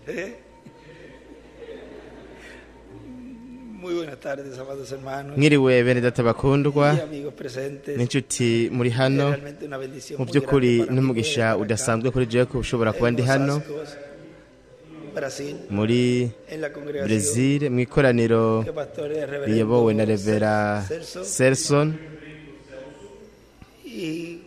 ¿Eh? Muy buenas tardes, amados hermanos Mwiriwe bene data bakundwa y amigos presentes. n'inshuti muri Es hano. realmente una bendición Mu muy by'ukuri grande para mí poder n'umugisha estar acá udasanzwe kuri jewe ko ushobora kuba en ndi Los hano Ascos, Brasil, muri en la congregación Brezil mu ikoraniro que pastor el riyobowe na reverendo Revera Celso Selson y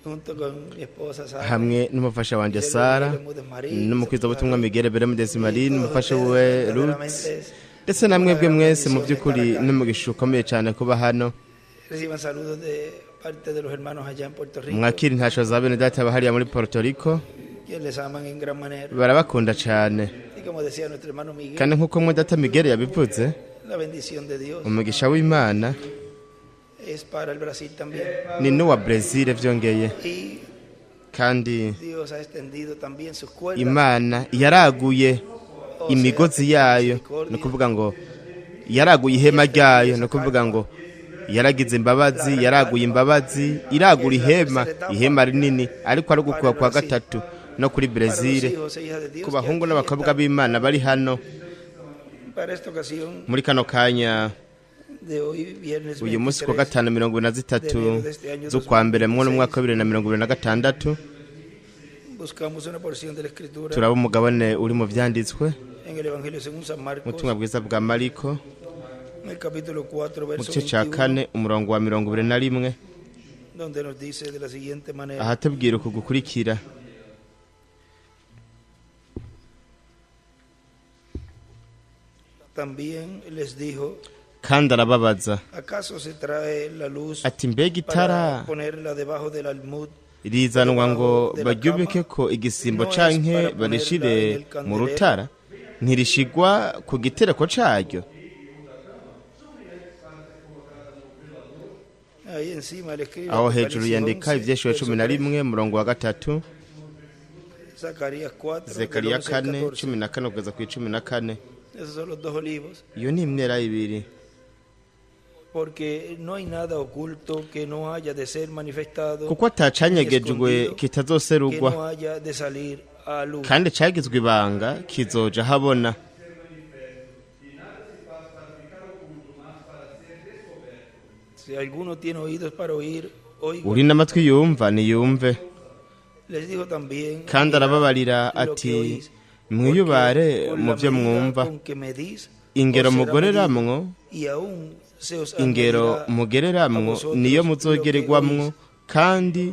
junto con mi esposa Sara, hamwe n'umufasha wanje Miguel Sara Bermúdez Marín, n'umukwizabutumwa Miguel Bermudez y Marín todos n'umufasha ustedes, wiwe Ruth verdaderamente es ndetse na una mwebwe gran mwese mu bendición by'ukuri estar acá. n'umugisha ukomeye cyane kuba hano. Reciban saludos de parte de los hermanos allá en Puerto Rico, Mwakira intasho za bene data bahariya muri Puerto Rico, quienes les aman en gran manera. barabakunda cyane. Y como decía nuestro hermano Miguel, Kandi nk'uko mwe data Miguel yabivuze, la bendición de Dios umugisha w'Imana es para el Brasil también. ni n'uwa Brezil vyongeye. Y Kandi Dios ha extendido también sus cuerdas, Imana yaraguye o sea, imigozi yayo, ni misericordia, ukuvuga ngo yaraguye ihema ryayo, ni ukuvuga ngo yaragize imbabazi, yaraguye imbabazi, iragura ihema, ihema rinini, ariko ari ugukuba kwa gatatu no kuri para los Brezil hijos e hijas de Dios ku que bahungu aquí n'abakobwa están. b'Imana bari hano Para esta ocasión muri kano kanya. de hoy, viernes Uyu munsi ku wa 23 gatanu 23 z'ukwa mbere mu mwaka wa 2026, buscamos una porción de la Escritura turaba umugabane uri mu vyanditswe en el Evangelio según San mu Marcos, butumwa bwiza bwa Mariko en el capítulo 4, mu verso gice ca 21, kane umurongo wa 21, donde nos dice de la siguiente manera: ahatubwira uku gukurikira. También les dijo: Kandi arababaza ¿acaso se trae la luz ati mbega itara para ponerla debajo del almud rizanwa ngo baryubike ko igisimbo canke barishire mu rutara? Ntirishigwa ku gitereko caryo? Ahí encima le escribe Aho hejuru Apocalipsis yandika 11, ivyeshuwe verso cumi na 3, rimwe umurongo wa gatatu, Zacarías 4, del Zekariya 11 al 4 14. 14 kugeza ku 14. Esos son los dos olivos. Iyo ni imyera ibiri. Porque no hay nada oculto que no haya de ser manifestado, Kuko atacanyegejwe escondido, que kitazoserugwa, no haya de salir a luz. kandi cagizwe ibanga kizoja habona. Si alguno tiene oídos para oír, oiga. Uri n'amatwi yumva niyumve. Les dijo también: Kandi mirad arababarira lo ati que oís, mwiyubare porque con mu la vyo medida mwumva, con que medís, ingero os será mugoreramwo, medido, y aún se os ingero añadirá a mugereramwo vosotros niyo lo que muzogererwamwo, oís. kandi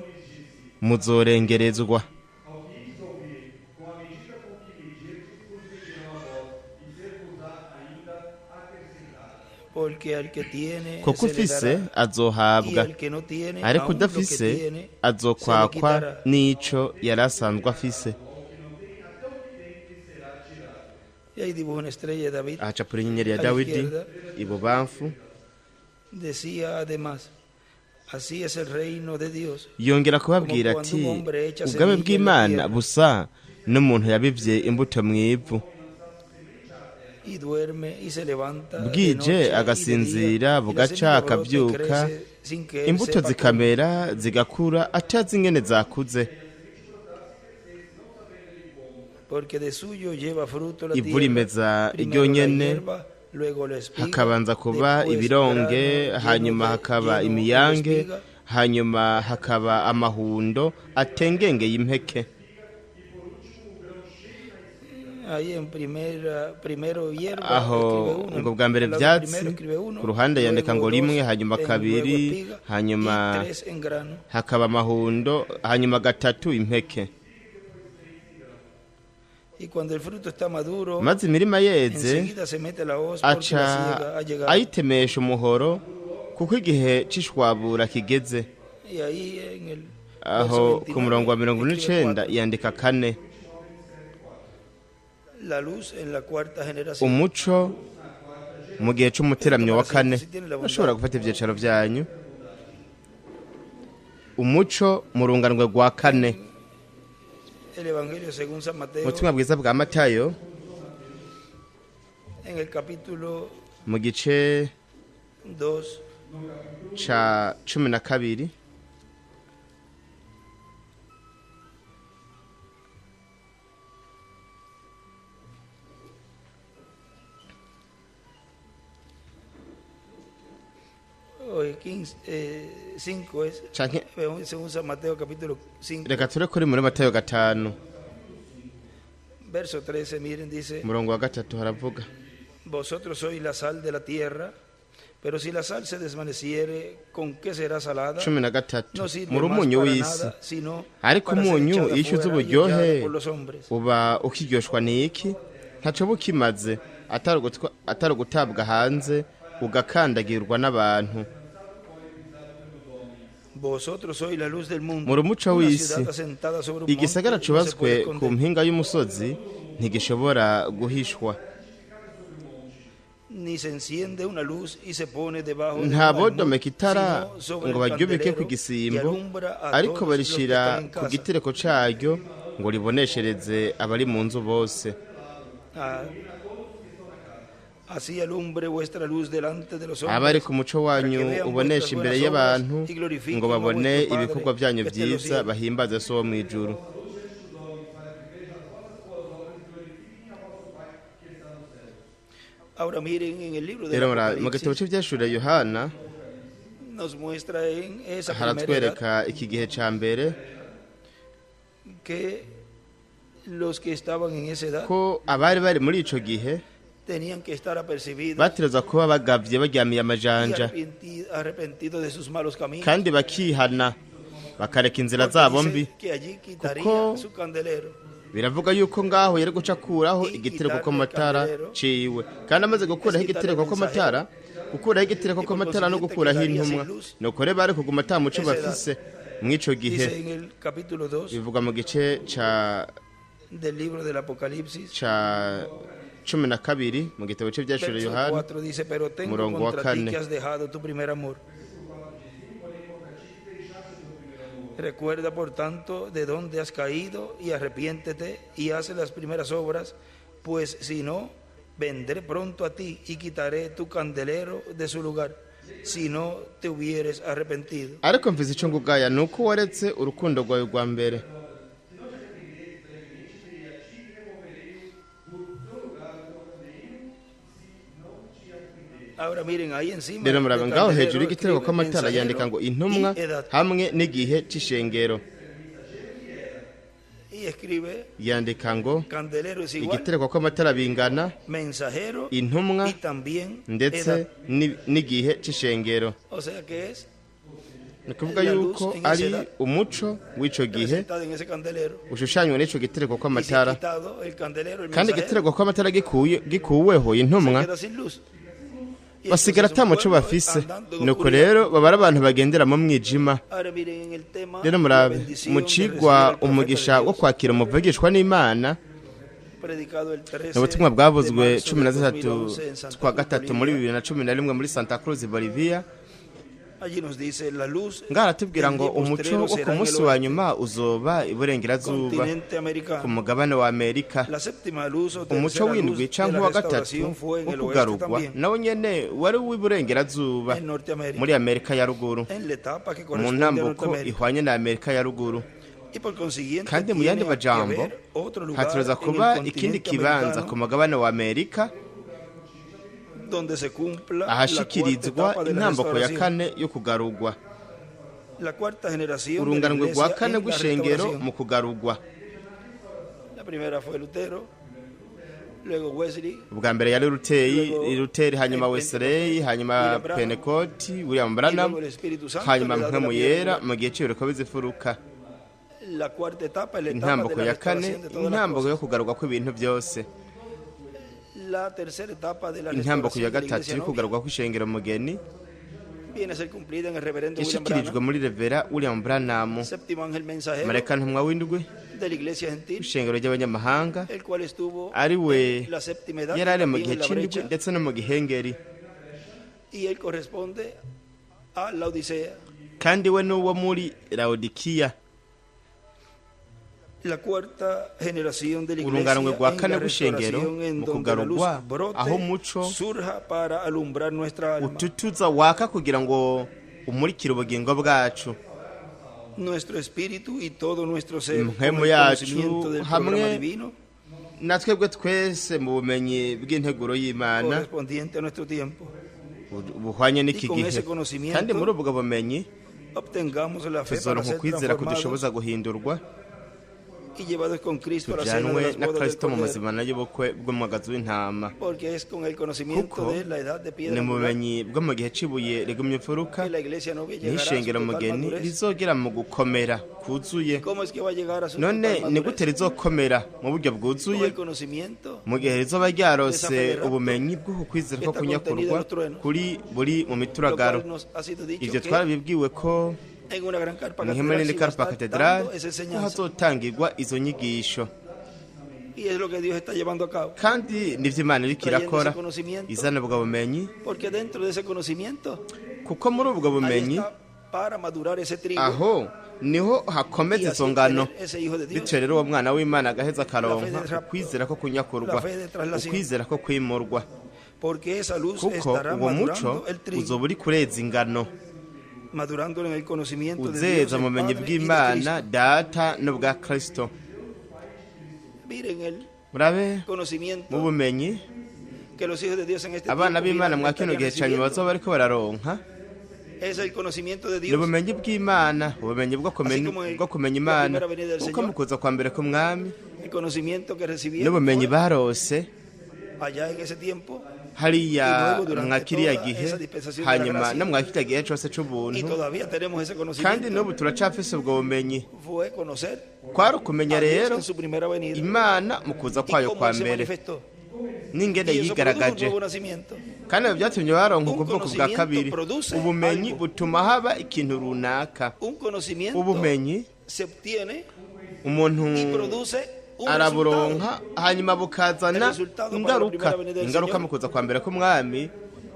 muzorengerezwa. Porque al que tiene Kuko se le ufise dará, y azohabwa, al que no tiene, ariko aún lo que udafise tiene se le azokwakwa quitará. n'ico yari asanzwe afise. Y ahí dibuja una estrella de David. Ahacapura inyenyeri ya A la Dawidi izquierda. ibubamfu. Decía además: así es el reino de Dios, Yongera kubabwira como ati cuando un hombre echa ubwami semilla en la bw'Imana tierra busa n'umuntu yabivye imbuto mw'ivu, y duerme y se levanta de bwije noche y de día, agasinzira, y la bugaca semilla brota y akavyuka, crece sin que él imbuto sepa cómo. zikamera zigakura atazi ingene zakuze. Porque de suyo lleva fruto la Ivu tierra, rimeza primero la ryonyene, hierba, luego la espiga, hakabanza kuba después ibironge, grano lleno hanyuma de hakaba lleno de imiyange, espiga. hanyuma hakaba amahundo atengengeye impeke. Ahí en primera, primero hierba, Aho escribe uno, ngo bwa mbere al lado vyatsi, primero escribe uno, ku ruhande yandika luego ngo rimwe, dos, hanyuma en, luego kabiri, espiga, hanyuma y tres en grano. hakaba amahundo, hanyuma gatatu impeke. Y cuando el fruto está maduro, Maze imirima yeze, enseguida se mete la hoz porque aca la siega ha llegado. ayitemesha umuhoro kuko igihe c'ishwabura kigeze. Y ahí en el Aho verso ku murongo wa 29 mirongo ine escribe n'icenda 4, yandika kane, la luz en la cuarta generación. umuco mu gihe c'umuteramyo wa kane. Bashobora gufata ivyicaro vyanyu. Umuco mu runganwe rwa kane. El Evangelio según San Mateo, Ubutumwa bwiza bwa Matayo en el capítulo mu gice 2, ca 12. 15, 5 es, Canke según San Mateo capítulo 5, reka ture kuri muri Matayo 5 verso 13, miren, dice, umurongo wa 3 haravuga: vosotros sois la sal de la tierra, pero si la sal se desvaneciere, ¿con qué será salada? 13 No sirve muri más umunyu para w'isi, nada, sino ariko para ser umunyu echada iyo ushize fuera y uburyohe odiada por los hombres. uba ukiryoshwa n'iki? Ntaco bukimaze atari ugutabwa hanze ugakandagirwa n'abantu. Vosotros sois la luz del mundo. Muri umuco Una w'isi, ciudad asentada sobre un igisagara monte no se cubatswe puede ku esconder. mpinga y'umusozi ntigishobora guhishwa. Ni se enciende una luz y se pone debajo de Nta un almud, bodomeka itara sino sobre ngo el baryubike ku candelero y gisimbo, alumbra a ariko todos los que barishira están en ku casa. gitereko caryo ngo riboneshereze abari mu nzu bose. Ah, así alumbre vuestra luz delante de los Aba hombres, ariko umuco wanyu para que vean ubonesha vuestras imbere buenas y'abantu obras y glorifiquen ngo a babone vuestro Padre ibikorwa byanyu que está en los byiza cielos. bahimbaze so wo mw'ijuru. Ahora miren en el libro del Rero mu gitabo Apocalipsis cy'ivyashure Yohana nos muestra en esa primera edad haratwereka iki gihe ca mbere que los que estaban en esa edad ko abari bari muri ico gihe tenían que estar apercibidos batereza kuba bagavye baryamiye y amajanja arrepentidos de sus malos caminos. kandi bakihana bakareka inzira Porque zabo dice mbi, que allí quitaría kuko su candelero biravuga yuko ngaho yari guca akuraho igitereko kw'amatara ciwe, kandi amaze gukuraho igitereko kw'amatara, gukuraho igitereko kw'amatara no gukuraho intumwa, nuko rero bari kuguma ata muco bafise mw'ico gihe. Dice en el capítulo 2 Bivugwa mu gice ca del libro del Apocalipsis, ca 12 mu gitabo cy'ivyashure verso Yohana 4 dice, pero tengo murongo wa contra ti kane. que has dejado tu primer amor. Recuerda, por tanto, de dónde has caído y arrepiéntete y haz las primeras obras, pues si no, vendré pronto a ti y quitaré tu candelero de su lugar, si no te hubieres arrepentido. Ariko mvise ico ngugaya ni uko waretse urukundo rwawe rwa mbere. Ahora miren ahí encima Rero muraba del ngaho candelero hejuru y'igitereko escribe kw'amatara yandika mensajero ngo intumwa y edad. hamwe n'igihe c'ishengero, Y escribe yandika ngo candelero es igual igitereko kw'amatara bingana mensajero intumwa y también ndetse edad. n'igihe c'ishengero. O sea que es Ni ukuvuga La luz yuko en esa ari edad umuco w'ico gihe representada en ese candelero. ushushanywa n'ico gitereko Y si kw'amatara, quitado el candelero, el kandi mensajero igitereko kw'amatara gikuweho se intumwa queda sin luz. Y basigara entonces ata un muco pueblo bafise. andando en Nuko oscuridad. rero baba ari abantu bagendera mu mwijima. Ahora miren en el tema Rero la murabe bendición mu de recibir cigwa al profeta umugisha de wo Dios, kwakira umuvugishwa n'Imana, predicado el 13 ni ubutumwa de bwavuzwe marzo cumi na del zitatu 2011 en Santa z'ukwa Cruz, gatatu muri Bolivia. 2011 muri Santa Cruz, Bolivia. Allí nos dice la luz Ngaho aratubwira del ngo día umuco postrero wo ku será en el munsi wa oeste, nyuma uzoba iburengerazuba continente ku americano. mugabane wa Amerika. La séptima luz o Umuco tercera luz w'indwi de canke la uwa gatatu restauración fue en wo el oeste kugarurwa también, nawo nyene wari uw'iburengerazuba en Norteamérica, muri Amerika ya ruguru, en la etapa que mu corresponde a ntambuko Norteamérica. ihwanye na Amerika ya ruguru. Y por consiguiente Kandi mu yandi tiene que majambo haber otro lugar hategerezwa en el kuba ikindi continente kibanza ku americano mugabane wa Amerika donde se cumpla la cuarta ahashikirizwa etapa de la intambuko ya restauración. kane yo kugarurwa, La cuarta generación de la urunganwe rwa iglesia kane en la rw'ishengero restauración. mu kugarurwa. La primera fue Lutero, luego Wesley, Ubwa mbere yari Luteri, luego Luteri, hanyuma el Wesley, hanyuma William Branham, Pentecote, William y Branham, luego el Espíritu Santo hanyuma en la edad de Mpwemu la piedra Yera angular. mu gihe c'ibiriko bizifuruka. La cuarta etapa es la etapa de Intambuko la ya kane, restauración de todas las intambuko yo cosas. kugarurwa kw'ibintu byose. La tercera etapa de la Intambuko ya restauración de la gatatu iglesia yo novia kugarurwa kw'ishengero mugeni viene a ser cumplida en el reverendo William yashikirijwe Branham, muri Revera William Branham, séptimo ángel mensajero marayika ntumwa w'indwi de la iglesia gentil, w'ishengero ry'abanyamahanga, el cual estuvo ari we en la séptima edad yari y ari mu también gihe en la c'indwi brecha, ndetse no mu gihengeri, y él corresponde a la Odisea. kandi we n'uwo muri Laodikiya. La cuarta generación de la Urunganwe iglesia rwa en kane la rw'ishengero restauración en mu donde la luz kugarurwa, aho brote, umuco surja para alumbrar nuestra alma, ututuza waka kugira ngo umurikire ubugingo bwacu, nuestro espíritu y todo nuestro ser con impwemu el yacu conocimiento del hamwe programa divino na twebwe twese mu bumenyi bw'integuro y'Imana correspondiente a nuestro tiempo. Buhwanye n'iki Y con gihe. ese conocimiento Kandi muri ubwo bumenyi obtengamos la fe para tuzoronka ser ukwizera transformados kudushoboza guhindurwa, y llevados con Cristo a la cena de tujanwe las na bodas del Kristo mu Cordero. mazimana y'ubukwe bw'umwagazi w'intama. Porque es con el conocimiento Kuko de la edad de piedra ni mu angular bumenyi bwo mu gihe c'ibuye rigumye imfuruka que la iglesia novia llegará a su n'ishengero total mugeni madurez. rizogera mu gukomera kuzuye. ¿Cómo es que va a llegar a su None total ni madurez? gute rizokomera mu buryo Con bwuzuye? el conocimiento Mu gihe rizoba ryarose ubumenyi bw'uku kwizera ko kunyakurwa kuri buri mu lo mituragaro. cual nos ha sido dicho Ivyo que twarabibwiwe ko en una gran carpa mw'ihema catedral rinini se iba a Karpa estar Cathedral dando esa ko enseñanza. hazotangirwa izo nyigisho. Y es lo que Dios está llevando a cabo. Kandi nivyo Imana iriko Trayendo irakora, ese conocimiento. izana ubwo bumenyi, Porque dentro de ese conocimiento kuko muri ubwo ahí bumenyi está para madurar ese trigo aho niho y hakomeza así izo ngano. tener ese hijo de Dios. Bityo rero uwo mwana w'Imana agaheza akaronka La fe de rapto, ukwizera ko kunyakurwa, la fe de traslación. ukwizera ko kwimurwa, Porque esa luz kuko estará uwo muco madurando el trigo, uzoba uri kureza ingano, madurando en el conocimiento de Dios, uzeza el mu bumenyi Padre y de bw'Imana Cristo. Data n'ubwa Kristo. Miren el Murabe mu conocimiento bumenyi que los hijos de Dios en este abana tiempo b'Imana final mwa kino estarían gihe ca nyuma recibiendo. bazoba bariko bararonka Es el conocimiento de ni Dios. ubumenyi bw'Imana, ubumenyi bwo Así kumenya, como el- bwo kumenya la Imana, primera venida del kuko Señor. mu kuza kwa mbere k'Umwami El conocimiento que recibieron n'ubumenyi fue barose allá en ese tiempo hariya Y luego durante mwa kiriya toda gihe, esa dispensación de la hanyuma gracia. no mwa kiriya gihe cose y c'ubuntu, todavía tenemos ese kandi conocimiento. n'ubu turacafise ubwo bumenyi. Fue conocer Kwari ukumenya a Dios rero en su primera venida Imana mu kuza y kwayo cómo kwa él se mbere manifestó. n'ingene Y eso produjo un yigaragaje. nuevo nacimiento. Kandi ibyo byatumye baronka Un ubwoko bwa conocimiento kabiri. produce Ubumenyi algo. butuma haba ikintu runaka. Un conocimiento Ubumenyi se obtiene umuntu y produce un resultado. araburonka, hanyuma bukazana El resultado para la ingaruka. primera venida del Ingaruka Señor. mu kuza kwa mbere k'Umwami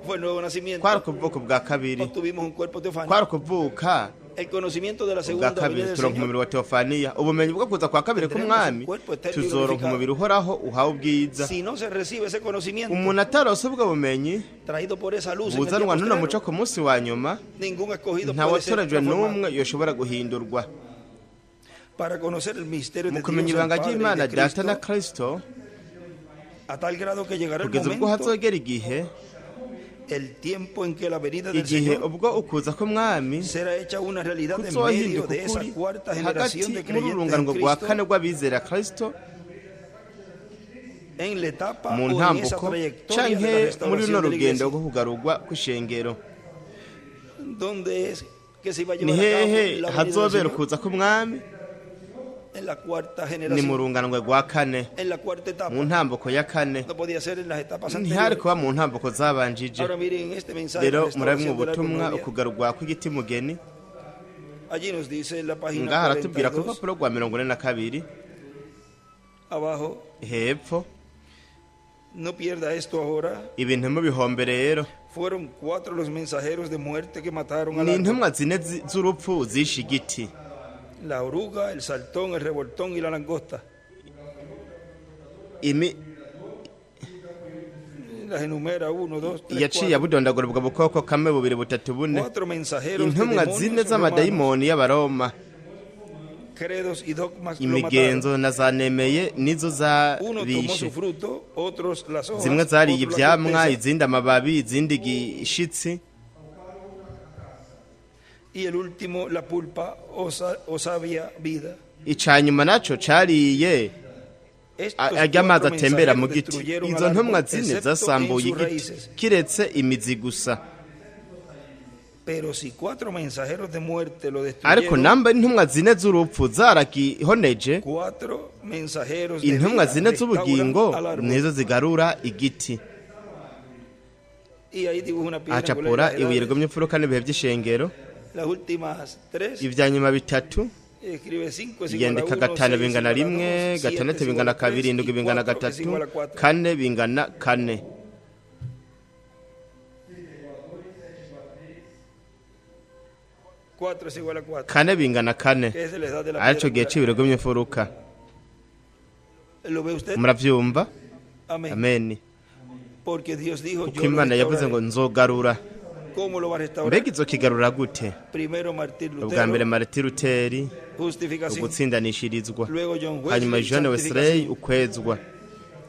Fue el nuevo nacimiento. kwari ukuvuka ubwa kabiri, Obtuvimos un cuerpo teofánico. kwari ukuvuka El conocimiento de la ubwa segunda kabiri, venida del turonka Señor umubiri wa teofaniya. Ubumenyi bwo kuza kwa kabiri k'Umwami, tuzoronka umubiri uhoraho uhawe ubwiza. Si no se recibe ese conocimiento Umuntu atarose ubwo bumenyi traído por esa luz en el día buzanwa n'uno muco postrero, ku munsi wa nyuma, ningún escogido nta puede ser watorejwe transformado. n'umwe yoshobora guhindurwa. Para conocer el misterio Mu de kumenya Dios, el ibanga Padre y ry'Imana de Data na Cristo, Kristo, a tal grado que llegará el kugeza ubwo momento, hazogera igihe, el tiempo en que la venida del igihe Señor ubwo ukuza k'Umwami será hecha una realidad en medio kuzohinduka de esa ukuri cuarta hagati generación de muri creyentes en urungango rwa Cristo kane rw'abizera Kristo, en la etapa mu o en esa ntambuko trayectoria de canke la muri restauración runo de la rugendo iglesia, rwo kugarurwa kw'ishengero. donde es que se iba a Ni llevar a cabo hehe la venida del hazobera Señor ukuza k'Umwami? en la cuarta Ni mu generación, runganwe rwa kane, en la cuarta etapa. mu ntambuko ya kane. No podía ser en las etapas Ntihari anteriores. kuba mu ntambuko zabanjije. Ahora miren este mensaje de Rero la murabimwe restauración del árbol ubutumwa novia. ukugarurwa kw'igiti mugeni. Allí nos dice en la página Ngaha aratubwira ku 42, rupapuro rwa 42 abajo, hepfo. no pierda esto ahora. Ibintu mubihombe rero. Fueron cuatro los mensajeros de muerte que mataron al Ni árbol. intumwa zine z'urupfu zishe igiti: La oruga, el saltón, el revoltón y la langosta. Imi Las enumera uno, dos, tres, yaciye cuatro. abudondagura ubwo bukoko, kamwe, bubiri, butatu, bune. Cuatro mensajeros de Intumwa demonios zine romanos, z'amadayimoni y'Abaroma, credos y dogmas lo imigenzo mataron. na za nemeye nizo Uno tomó zabishe. su fruto, otros las hojas, Zimwe zariye otros la ivyamwa, corteza, izindi amababi, izindi igishitsi, y el último la pulpa o, o savia vida. Icanyuma naco cariye Estos arya amazi cuatro atembera mu mensajeros giti. destruyeron Izo al ntumwa árbol, zine excepto en zasambuye sus igiti raíces. kiretse imizi gusa. Pero si cuatro mensajeros de muerte lo Ariko destruyeron, namba intumwa zine z'urupfu zaragihoneje, cuatro mensajeros de intumwa vida zine restauran z'ubugingo al árbol. nizo zigarura igiti. Y ahí dibuja una piedra angular y Acapura las ibuye edades. rigumye imfuruka n'ibihe by'ishengero. Las últimas tres, Ibya nyuma bitatu escribe 5 es igual a yandika 1, gatanu 6 es bingana igual a rimwe, 2, 7 gatandatu es igual bingana a 3 kabiri, indwi y bingana 4 es gatatu, igual a 4. kane bingana kane. 4 es igual a 4, Kane bingana kane, que es la edad de la arico piedra gihe angular. c'ibuye rigumye imfuruka. ¿Lo ve usted? Muravyumva? Amén. Ameni. Porque Dios dijo, Kuko yo lo Imana yavuze ngo restauraré. nzogarura. ¿Cómo lo va a restaurar? Mbega izokigarura gute? Primero Martín Ubwa mbere Lutero, Martin Luteri, justificación. ugutsindanishirizwa. Luego John Hanyuma Wesley, John Wesley, santificación. ukwezwa.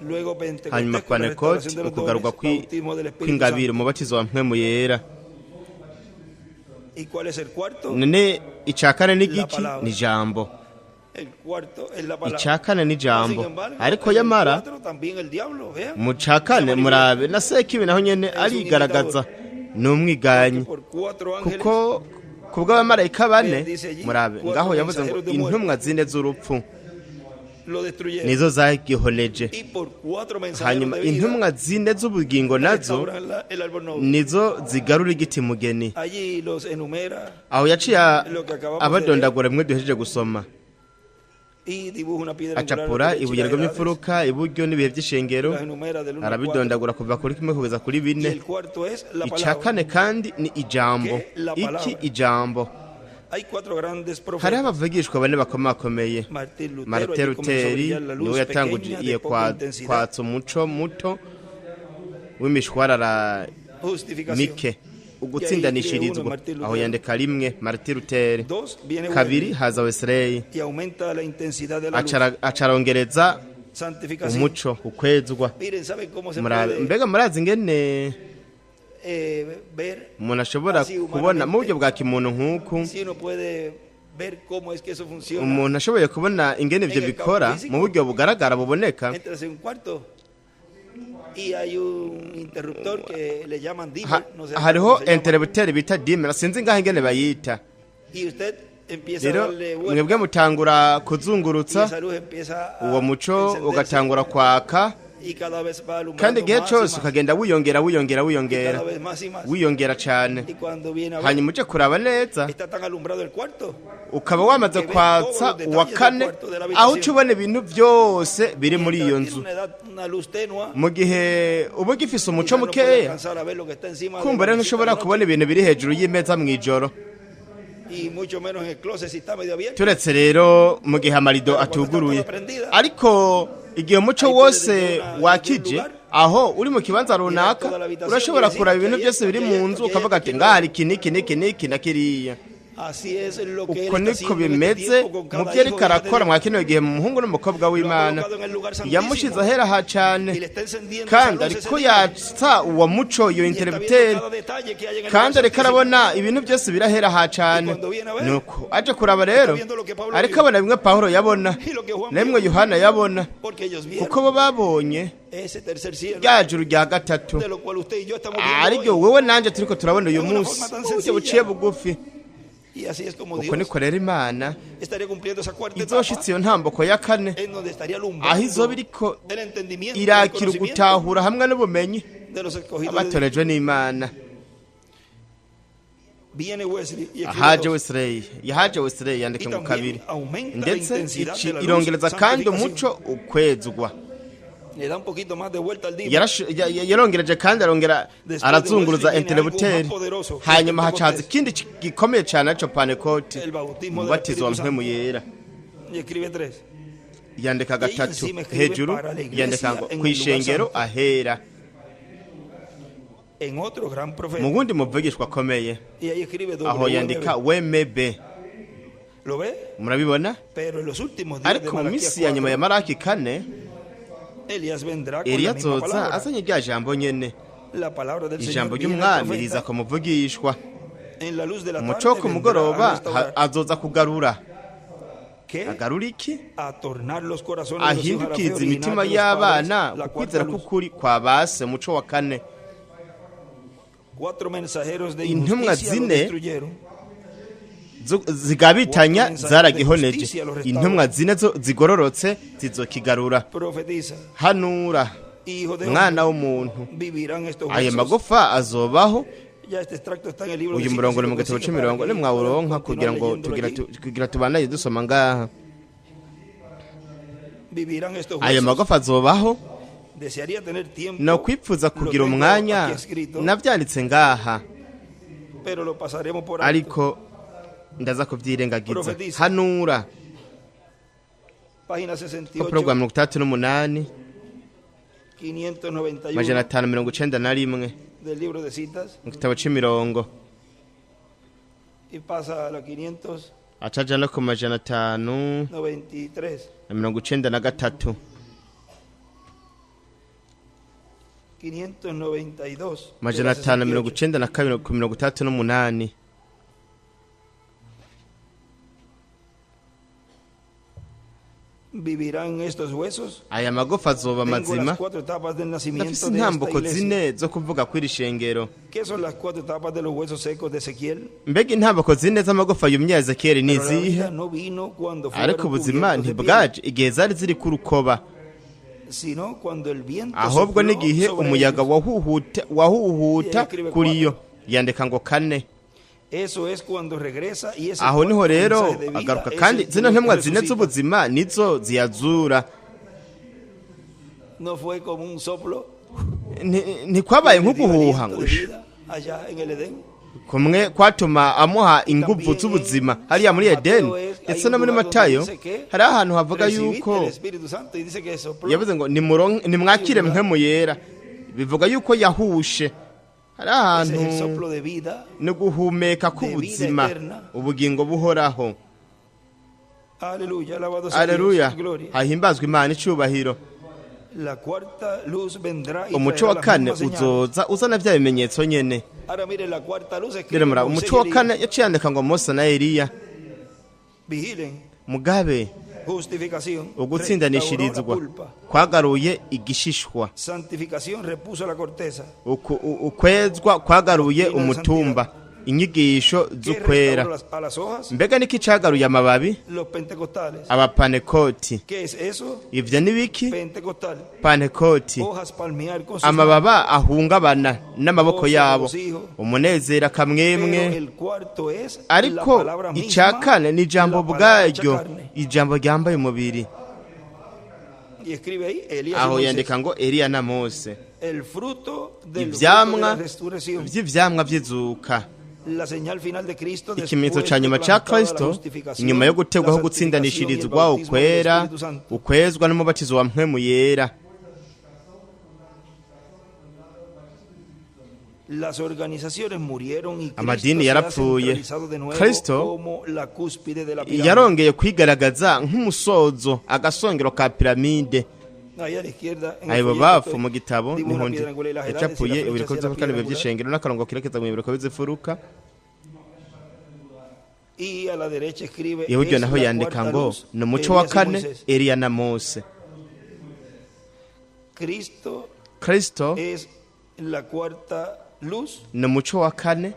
Luego Pentecostés Hanyuma con la Pantekote, restauración de los ukugarurwa dones, bautismo del Espíritu kw'ingabire, Santo. umubatizo wa Mpwemu Yera. ¿Y cuál es el cuarto? None ica kane ni La giki? palabra. Ni ijambo. El cuarto es la palabra. Ica kane ni Mas, sin ijambo. embargo, Ariko en el yamara cuatro también el diablo, vean. mu ca kane murabe na Sekibi naho nyene arigaragaza, ni umwiganyi, Por cuatro ángeles kuko kubw'abamarayika bane, murabe ngaho yavuze ngo intumwa zine z'urupfu lo destruyeron. nizo zagihoneje. Y por cuatro mensajeros Hanyuma de vida intumwa zine z'ubugingo nazo restauran el árbol noble. nizo zigarura igiti mugeni. Allí los enumera Aho yaciye abadondagura bimwe duhejeje gusoma, y dibuja una piedra angular a la acapura derecha y ibuye las rigomye edades, imfuruka iburyo n'ibihe by'ishengero, las enumera del 1 al 4. arabidondagura kuva kuri kimwe kugeza kuri Y bine. el cuarto es la Ica palabra. kane kandi ni ijambo. Que la Iki palabra. ijambo. Hay cuatro grandes Hariho profetas. abavugishwa bane bakomakomeye. Martín Lutero, Martin allí comenzó a Luteri brillar la luz niwe yatanguje pequeña de iye poca intensidad. kwatsa umuco muto w'imishwarara Justificación. mike, ugutsindanishirizwa. Aho yandika rimwe Martin Luther. Dos, viene Kabiri Wesley haza Wesley, y aumenta la intensidad de la luz. Acarongereza Santificación. umuco, ukwezwa. Miren, ¿saben cómo se Murabe, puede mbega murazi ingene ver? umuntu ashobora Así kubona mu buryo humanamente, bwa kimuntu nk'uku, si uno puede ver cómo es que eso funciona? umuntu ashoboye kubona ingene ivyo En el campo bikora físico. mu buryo bugaragara buboneka. Entras en un cuarto y hay un interruptor que le llaman dimmer, no sé Hariho cómo se llama, interrupteur bita dimmer, sinzi ngaho ingene bayita. y usted empieza a Rero darle vuelta mwebwe mutangura y kuzungurutsa esa luz empieza a uwo muco encenderse ugatangura kwaka, y cada vez va alumbrando kandi igihe más y cose más, ukagenda wiyongera, wiyongera, y wiyongera, cada vez más y más. wiyongera cane. Y cuando viene a ver, Hanyuma uje kuraba neza, está tan alumbrado el cuarto ukaba wamaze kwatsa uwa kane, aho uca ubona ibintu byose biri muri iyo Mientras nzu. tiene una, edad, una luz tenua, Mu gihe uba ugifise umuco quizá no puede mukeya, alcanzar a ver lo que está encima de kumva la rero mesita ntushobora de noche, kubona ibintu biri hejuru y'imeza mw'ijoro, y mucho menos en el closet si está medio abierto. Turetse rero mu gihe amarido atuguruye. Ariko igihe umuco wose wakije, aho uri mu kibanza runaka, urashobora kuraba ibintu byose biri mu nzu, ukavuga ati ngaha hari iki n'iki n'iki n'iki na kiriya. Así es lo que él Uko está niko haciendo en este bimeze tiempo con mu cada byo hijo ariko e hija de arakora Dios. mwa kino gihe mu muhungu n'umukobwa w'Imana. Yamushize ahera ha Y cane, le está encendiendo esa kandi luz ese ariko día. yatsa uwo muco, iyo Y está viendo interrupteur, cada detalle que hay en el kandi lugar ariko santísimo. arabona ibintu byose birahera ha cane. Nuko aje kuraba rero, ariko abona bimwe Pawulo yabona nemwe Yohana yabona, Porque ellos vieron kuko bo babonye ese tercer cielo rya juru rya gatatu, de lo cual usted y yo estamos viendo ariryo hoy. wewe nanje turiko turabona uyu munsi uburyo buciye bugufi. Y así es como Uko Dios niko rero Imana estaría cumpliendo esa cuarta etapa izoshitse iyo ntambuko ya kane, en donde estaría aho alumbrando izoba iriko el entendimiento y el irakira conocimiento ugutahura hamwe n'ubumenyi de los escogidos de Dios. abatorejwe n'Imana. Viene Wesley y escribe Ahaje dos. Wesley, yahaje Wesley yandika Y ngo también kabiri, aumenta la ndetse intensidad ici de la luz, irongereza kandi santificación. umuco, ukwezwa. Le da un poquito más de vuelta al día. Yarongereje kandi arongera Después de arazunguruza Wesley viene algo interrupteur. más poderoso que Hanyuma hacaza Pentecostés. ikindi gikomeye cane arico Pantekote, El bautismo del umubatizo wa Espíritu Mpwemu Santo. Yera. Y escribe tres. Yandika Y ahí gatatu encima escribe hejuru, para la iglesia yandika ngo en el lugar kw'ishengero santo. ahera, En otro gran profeta. mu wundi muvugishwa akomeye. Y ahí escribe Aho yandika WMB. WMB. ¿Lo ve? Murabibona? Pero en los últimos días de Ariko mu Malaquías minsi ya nyuma ya 4, Maraki kane, Elías vendrá con Eliya la misma azoza palabra. azanye rya jambo nyene. La palabra del Señor Ijambo viene al ry'umwami riza profeta. ku muvugishwa. En la luz de la Umuco tarde wo ku vendrá a mugoroba restaurar. azoza kugarura. ¿Qué? Agarura iki? A tornar los corazones de los hijos a la fe Ahindukiza original imitima de los y'abana padres, la cuarta ukwizera luz. k'ukuri kwa base, umuco wa kane. Cuatro mensajeros de Intumwa injusticia lo zine destruyeron. Zigabitanya zaragihoneje, intumwa zine zo zigororotse zizokigarura. Profetiza, Hanura, hijo de mwana hombre, w'umuntu, vivirán estos ayo huesos. magufa azobaho? Ya este extracto está en el libro de Uyu citas, murongo si uri lo mu gitabo consigue, c'imirongo, para que nimwawuronka puedan kugira ngo continuar tugira leyéndolo allí. kugira tubandanye dusoma ngaha. Vivirán estos Ayo huesos. magufa azobaho? Desearía tener tiempo. No kwipfuza Lo kugira tengo umwanya, aquí escrito, navyanditse ngaha, pero lo pasaremos por alto. ariko ndaza kuvyirengagiza. Profetiza. Hanura. Página Urupapuro rwa 68, 68, 591 591 del libro de citas mu gitabo c'imirongo. y pasa a la 593. Acaja no ku 593. 592 de Majana la atanu mirongo 68. icenda na kabiri ku 68. ¿Vivirán estos huesos? Aya magufa azoba Tengo mazima. las cuatro etapas del nacimiento Ndafise de esta intambuko iglesia. zine zo kuvuga kw'iri shengero. ¿Qué son las cuatro etapas de los huesos secos de Ezequiel? Mbega intambuko zine z'amagufa yumye ya Ezekiyeli ni Pero la izihe? vida no vino cuando fueron Ariko ubuzima cubiertos de piel, ntibwaje igihe zari ziri ku rukoba, sino cuando el viento ahubwo sopló n'igihe sobre umuyaga ellos. wahuhuta kuri yo. Yandika ngo kane. Eso es cuando regresa y ese Aho niho cuarto rero mensaje de vida agaruka, es kandi el zino que ntumwa zine resucita. z'ubuzima nizo ziyazura. No fue como un soplo Ntikwabaye que le dio nk'uguhuha aliento ngo de shu, vida allá en el Edén. kumwe kwatuma amuha inguvu z'ubuzima hariya muri Edeni. Ndetse no muri Matayo hari ahantu havuga Recibid yuko el Espíritu Santo y dice que sopló. yavuze ngo nimwakire mpwemu yera, bivuga yuko yahushe. Hari Ese ahantu es el soplo de vida. no guhumeka k'ubuzima, ubugingo buhoraho. Aleluya, alabado sea Aleluya, Dios. Gloria. hahimbazwe Imana, icubahiro. La cuarta luz vendrá y Umuco traerá wa las kane mismas señales. uzoza uzana vya bimenyetso nyene. Ahora mire, la cuarta luz escribe Rero muraba, Moisés umuco y wa Elías. kane yaciye yandika ngo Mose na Eliya. Vigilen. Mugabe Justificación restauró la ugutsindanishirizwa culpa. kwagaruye igishishwa. Santificación repuso la corteza. Ukwezwa kwagaruye umutumba, inyigisho ¿Qué z'ukwera. restauró a las hojas? Mbega niki cagaruye amababi? Los pentecostales. Abapanekoti. ¿Qué es eso? Ivyo ni biki? Pentecostal. Panekoti. Hojas palmear con sus Amababa ahungabana n'amaboko yabo, umunezero, Pero akamwemwe. el cuarto es la Ariko palabra misma, icya kane ni ijambo la palabra hecha ubwaryo, carne. ijambo ryambaye umubiri. Y escribe ahí Elías y Aho Moisés. yandika ngo Eliya na Mose. El fruto del fruto de Ivyamwa la resurrección. vy'ivyamwa vy'izuka. La señal final de Cristo Ikimenyetso después ca de nyuma ca plantada la Kristo justificación, inyuma yo gutegwaho la santificación y el gutsindanishirizwa, bautismo del ukwera, Espíritu Santo. ukwezwa n'umubatizo wa mpwemu yera. Las organizaciones murieron y Cristo Amadini se ha yarapfuye. centralizado de nuevo Kristo como la cúspide de la pirámide. Yarongeye kwigaragaza nk'umusozo, agasongero ka piramide. Ahí a la izquierda, en el Ayo folleto bafu estoy, mu gitabo dibujo una niho ndi piedra angular y las edades y la yacapuye flecha ibiriko hacia la by'amakane piedra angular. by'ishengero n'akarongo kerekeza mu ibiriko by'ifuruka. Y a la derecha escribe Iburyo es naho la yandika cuarta ngo luz, ni umuco wa Elías y kane, Moisés. Eliya na Mose. Cristo Kristo es la cuarta luz, ni umuco wa kane,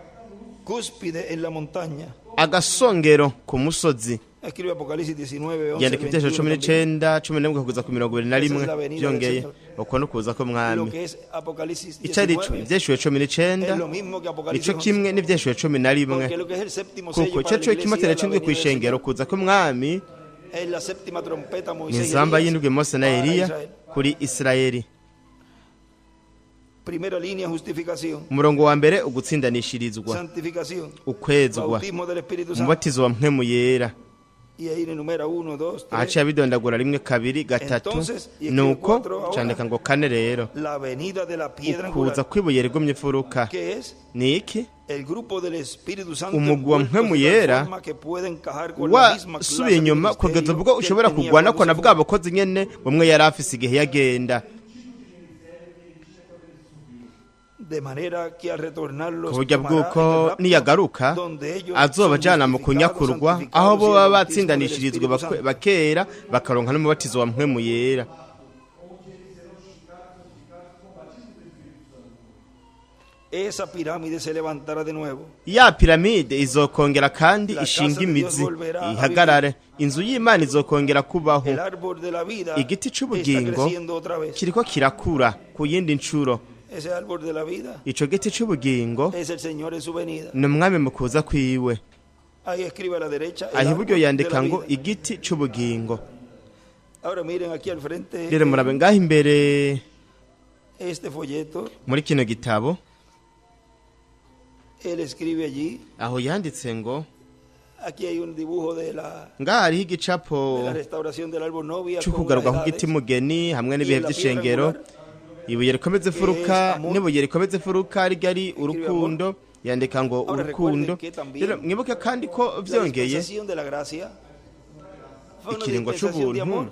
cúspide en la montaña. agasongero ku musozi. Escribe Apocalipsis 19, 11, Yandika ibyesho 21 cumi también. n'icenda, 11 kugeza ku 21. Byongeye uko no kuza Lo k'umwami. que es Apocalipsis Ico ari co 19 ivyeshuwe 19 es lo mismo que Apocalipsis nico kimwe 11. n'ivyeshuwe 11, Porque lo que es el séptimo sello kuko para ico la co iglesia, ikimatera la c'indwi venida del kw'ishengero Señor, kuza k'umwami es la séptima trompeta ni Moisés y inzamba Elías y'indwi Mose na para Eliya Israel. kuri Isirayeli. Primera línea, justificación, Umurongo wa mbere, ugutsindanishirizwa, santificación, ukwezwa, bautismo del Espíritu Santo. umubatizo wa mpwemu yera. Y ahí enumera 1, 2, Ahaciye 3. abidondagura rimwe, kabiri, gatatu. Entonces, y escribe Nuko cuatro ahora. candika ngo kane rero, La venida de la piedra ukuza angular, kw'ibuye rigumye imfuruka. que es Ni iki? el grupo del Espíritu Santo Umugwi wa envueltos de mpwemu tal yera forma que puede encajar con la misma clase wasubiye de inyuma kugeza ministerio ubwo que él ushobora tenía kugwana cuando ko na se bwa fue. bukozi nyene bumwe yari afise igihe yagenda. De manera que al retornar Ku los buryo tomará en bw'uko el rapto, niyagaruka donde ellos azoba son ajana mu justificados, kunyakurwa, santificados aho bo y el baba bautismo del batsindanishirizwe Espíritu Santo. bakera bakaronka n'umubatizo wa mpwemu yera. Esa pirámide se levantará de nuevo. Ya piramide izokongera kandi La casa ishinga de Dios imizi, volverá a ihagarare. Inzu y'Imana izokongera kubaho. El árbol de la vida Igiti está c'ubugingo creciendo otra vez. kiriko kirakura ku yindi ncuro. Ese árbol de la vida Ico giti c'ubugingo es el Señor en su venida. ni umwami mu kuza kwiwe. Ahí escribe a la derecha el Aho iburyo árbol de yandika la ngo vida. igiti c'ubugingo. Ahora miren aquí al frente Rero murabe ngaho imbere este folleto. muri kino gitabo, Él escribe allí. aho yanditse ngo Aquí hay un dibujo de la, ngaha hariho igicapo de la restauración del árbol novia cyo con kugaruka las ku giti edades. mugeni hamwe n'ibihe by'ishengero, ibuye rikomeza imfuruka n'ibuye rikomeza imfuruka rigari urukundo. Yandika ngo Ahora urukundo. recuerden que también Rero mwibuke kandi ko La vyongeye dispensación de la gracia fue una ikiringo dispensación de c'ubuntu amor,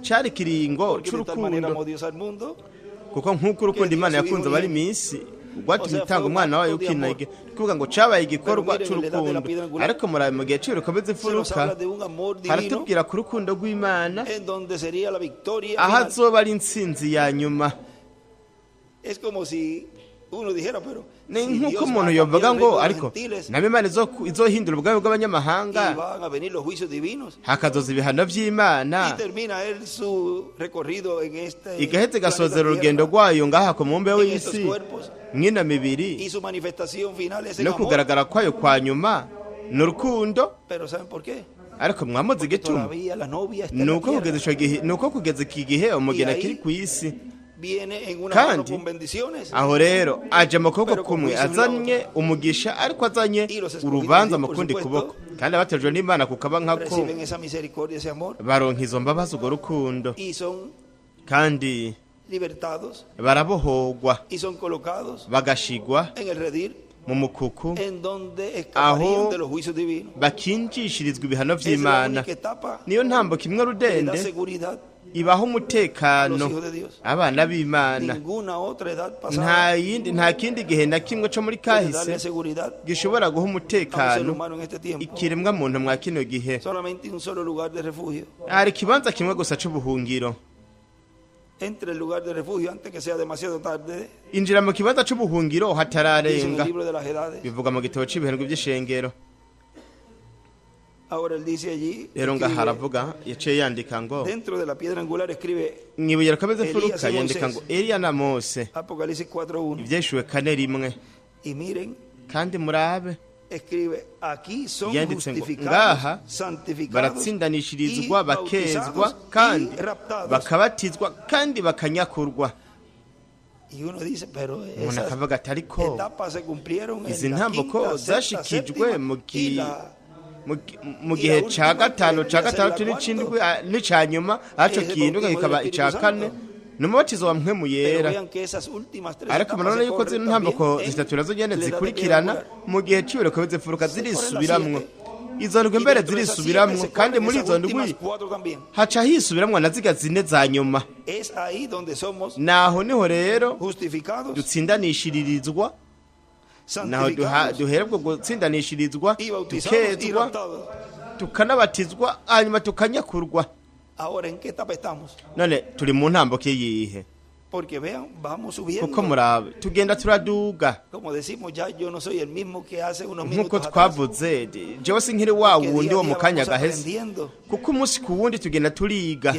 cari ikiringo porque de tal manera c'urukundo, amó Dios al mundo Kuko nk'uko urukundo Imana yakunze abari minsi rwatumye itanga umwana wayo w'ikinege, kuvuga ngo cabaye igikorwa c'urukundo. Ariko murabe mu gihe c'ibikomeza imfuruka, haratubwira ku rukundo rw'Imana, aho azoba ari intsinzi ya nyuma. Ni nk'uko umuntu yovuga ngo ariko nabo Imana izohindura ubwami bw'abanyamahanga, hakazoza ibihano by'Imana, igaheza igasozera urugendo rwayo ngaha ku mubumbe w'isi mw'ino mibiri, no kugaragara kwayo kwa nyuma ni urukundo. Ariko mwamuzi igituma? Ni uko kugeza iki gihe umugeni akiri ku isi. Kandi aho rero aje mu kuboko kumwe azanye umugisha, ariko azanye urubanza mu kundi kuboko. Kandi abatejwe n'Imana kukaba nkako baronka izo mbabazi, urwo rukundo, kandi barabohogwa bagashigwa mu mukuku, aho bakinjishirizwa ibihano vy'Imana. Niyo ntambuko imwe rudende ibaho umutekano abana b'Imana. Nta kindi gihe na kimwe co muri kahise gishobora guha umutekano ikiremwa muntu mwa kino gihe. Hari ikibanza kimwe gusa c'ubuhungiro. Injira mu kibanza c'ubuhungiro hatararenga, bivuga mu gitabo c'ibihano vy'ishengero. Rero ngaha aravuga, yaciye yandika ngo mw'ibuye rikomeza imfuruka, yandika ngo Eliya na Mose, Ivyahishuriwe 4:1. Kandi murabe, yanditse ngo ngaha baratsindanishirizwa, bakezwa, kandi bakabatizwa, kandi bakanyakurwa. Umuntu akavuga ati ariko izi ntambuko zashikijwe mu gihe ca gatanu, ca gatandatu n'icindwi n'ica nyuma, aco kindwi kikaba ica kane, ni umubatizo wa Mpwemu Yera. Ariko murabona yuko zino ntambuko zitatu nazo nyene zikurikirana mu gihe c'ibiroko bizimfuruka, zirisubiramwo. Izo ndwi mbere zirisubiramwo, kandi muri izo ndwi haca hisubiramwo na ziga zine za nyuma. Naho niho rero dutsindanishiririzwa, naho duhererwa gutsindanishirizwa, tukezwa, tukanabatizwa, hanyuma tukanyakurwa. None turi mu ntambuko yihe? Kuko murabe tugenda turaduga. Nk'uko twavuze, jewe sinkiri wa wundi wo mu kanya gaheze, kuko umunsi ku wundi tugenda turiga,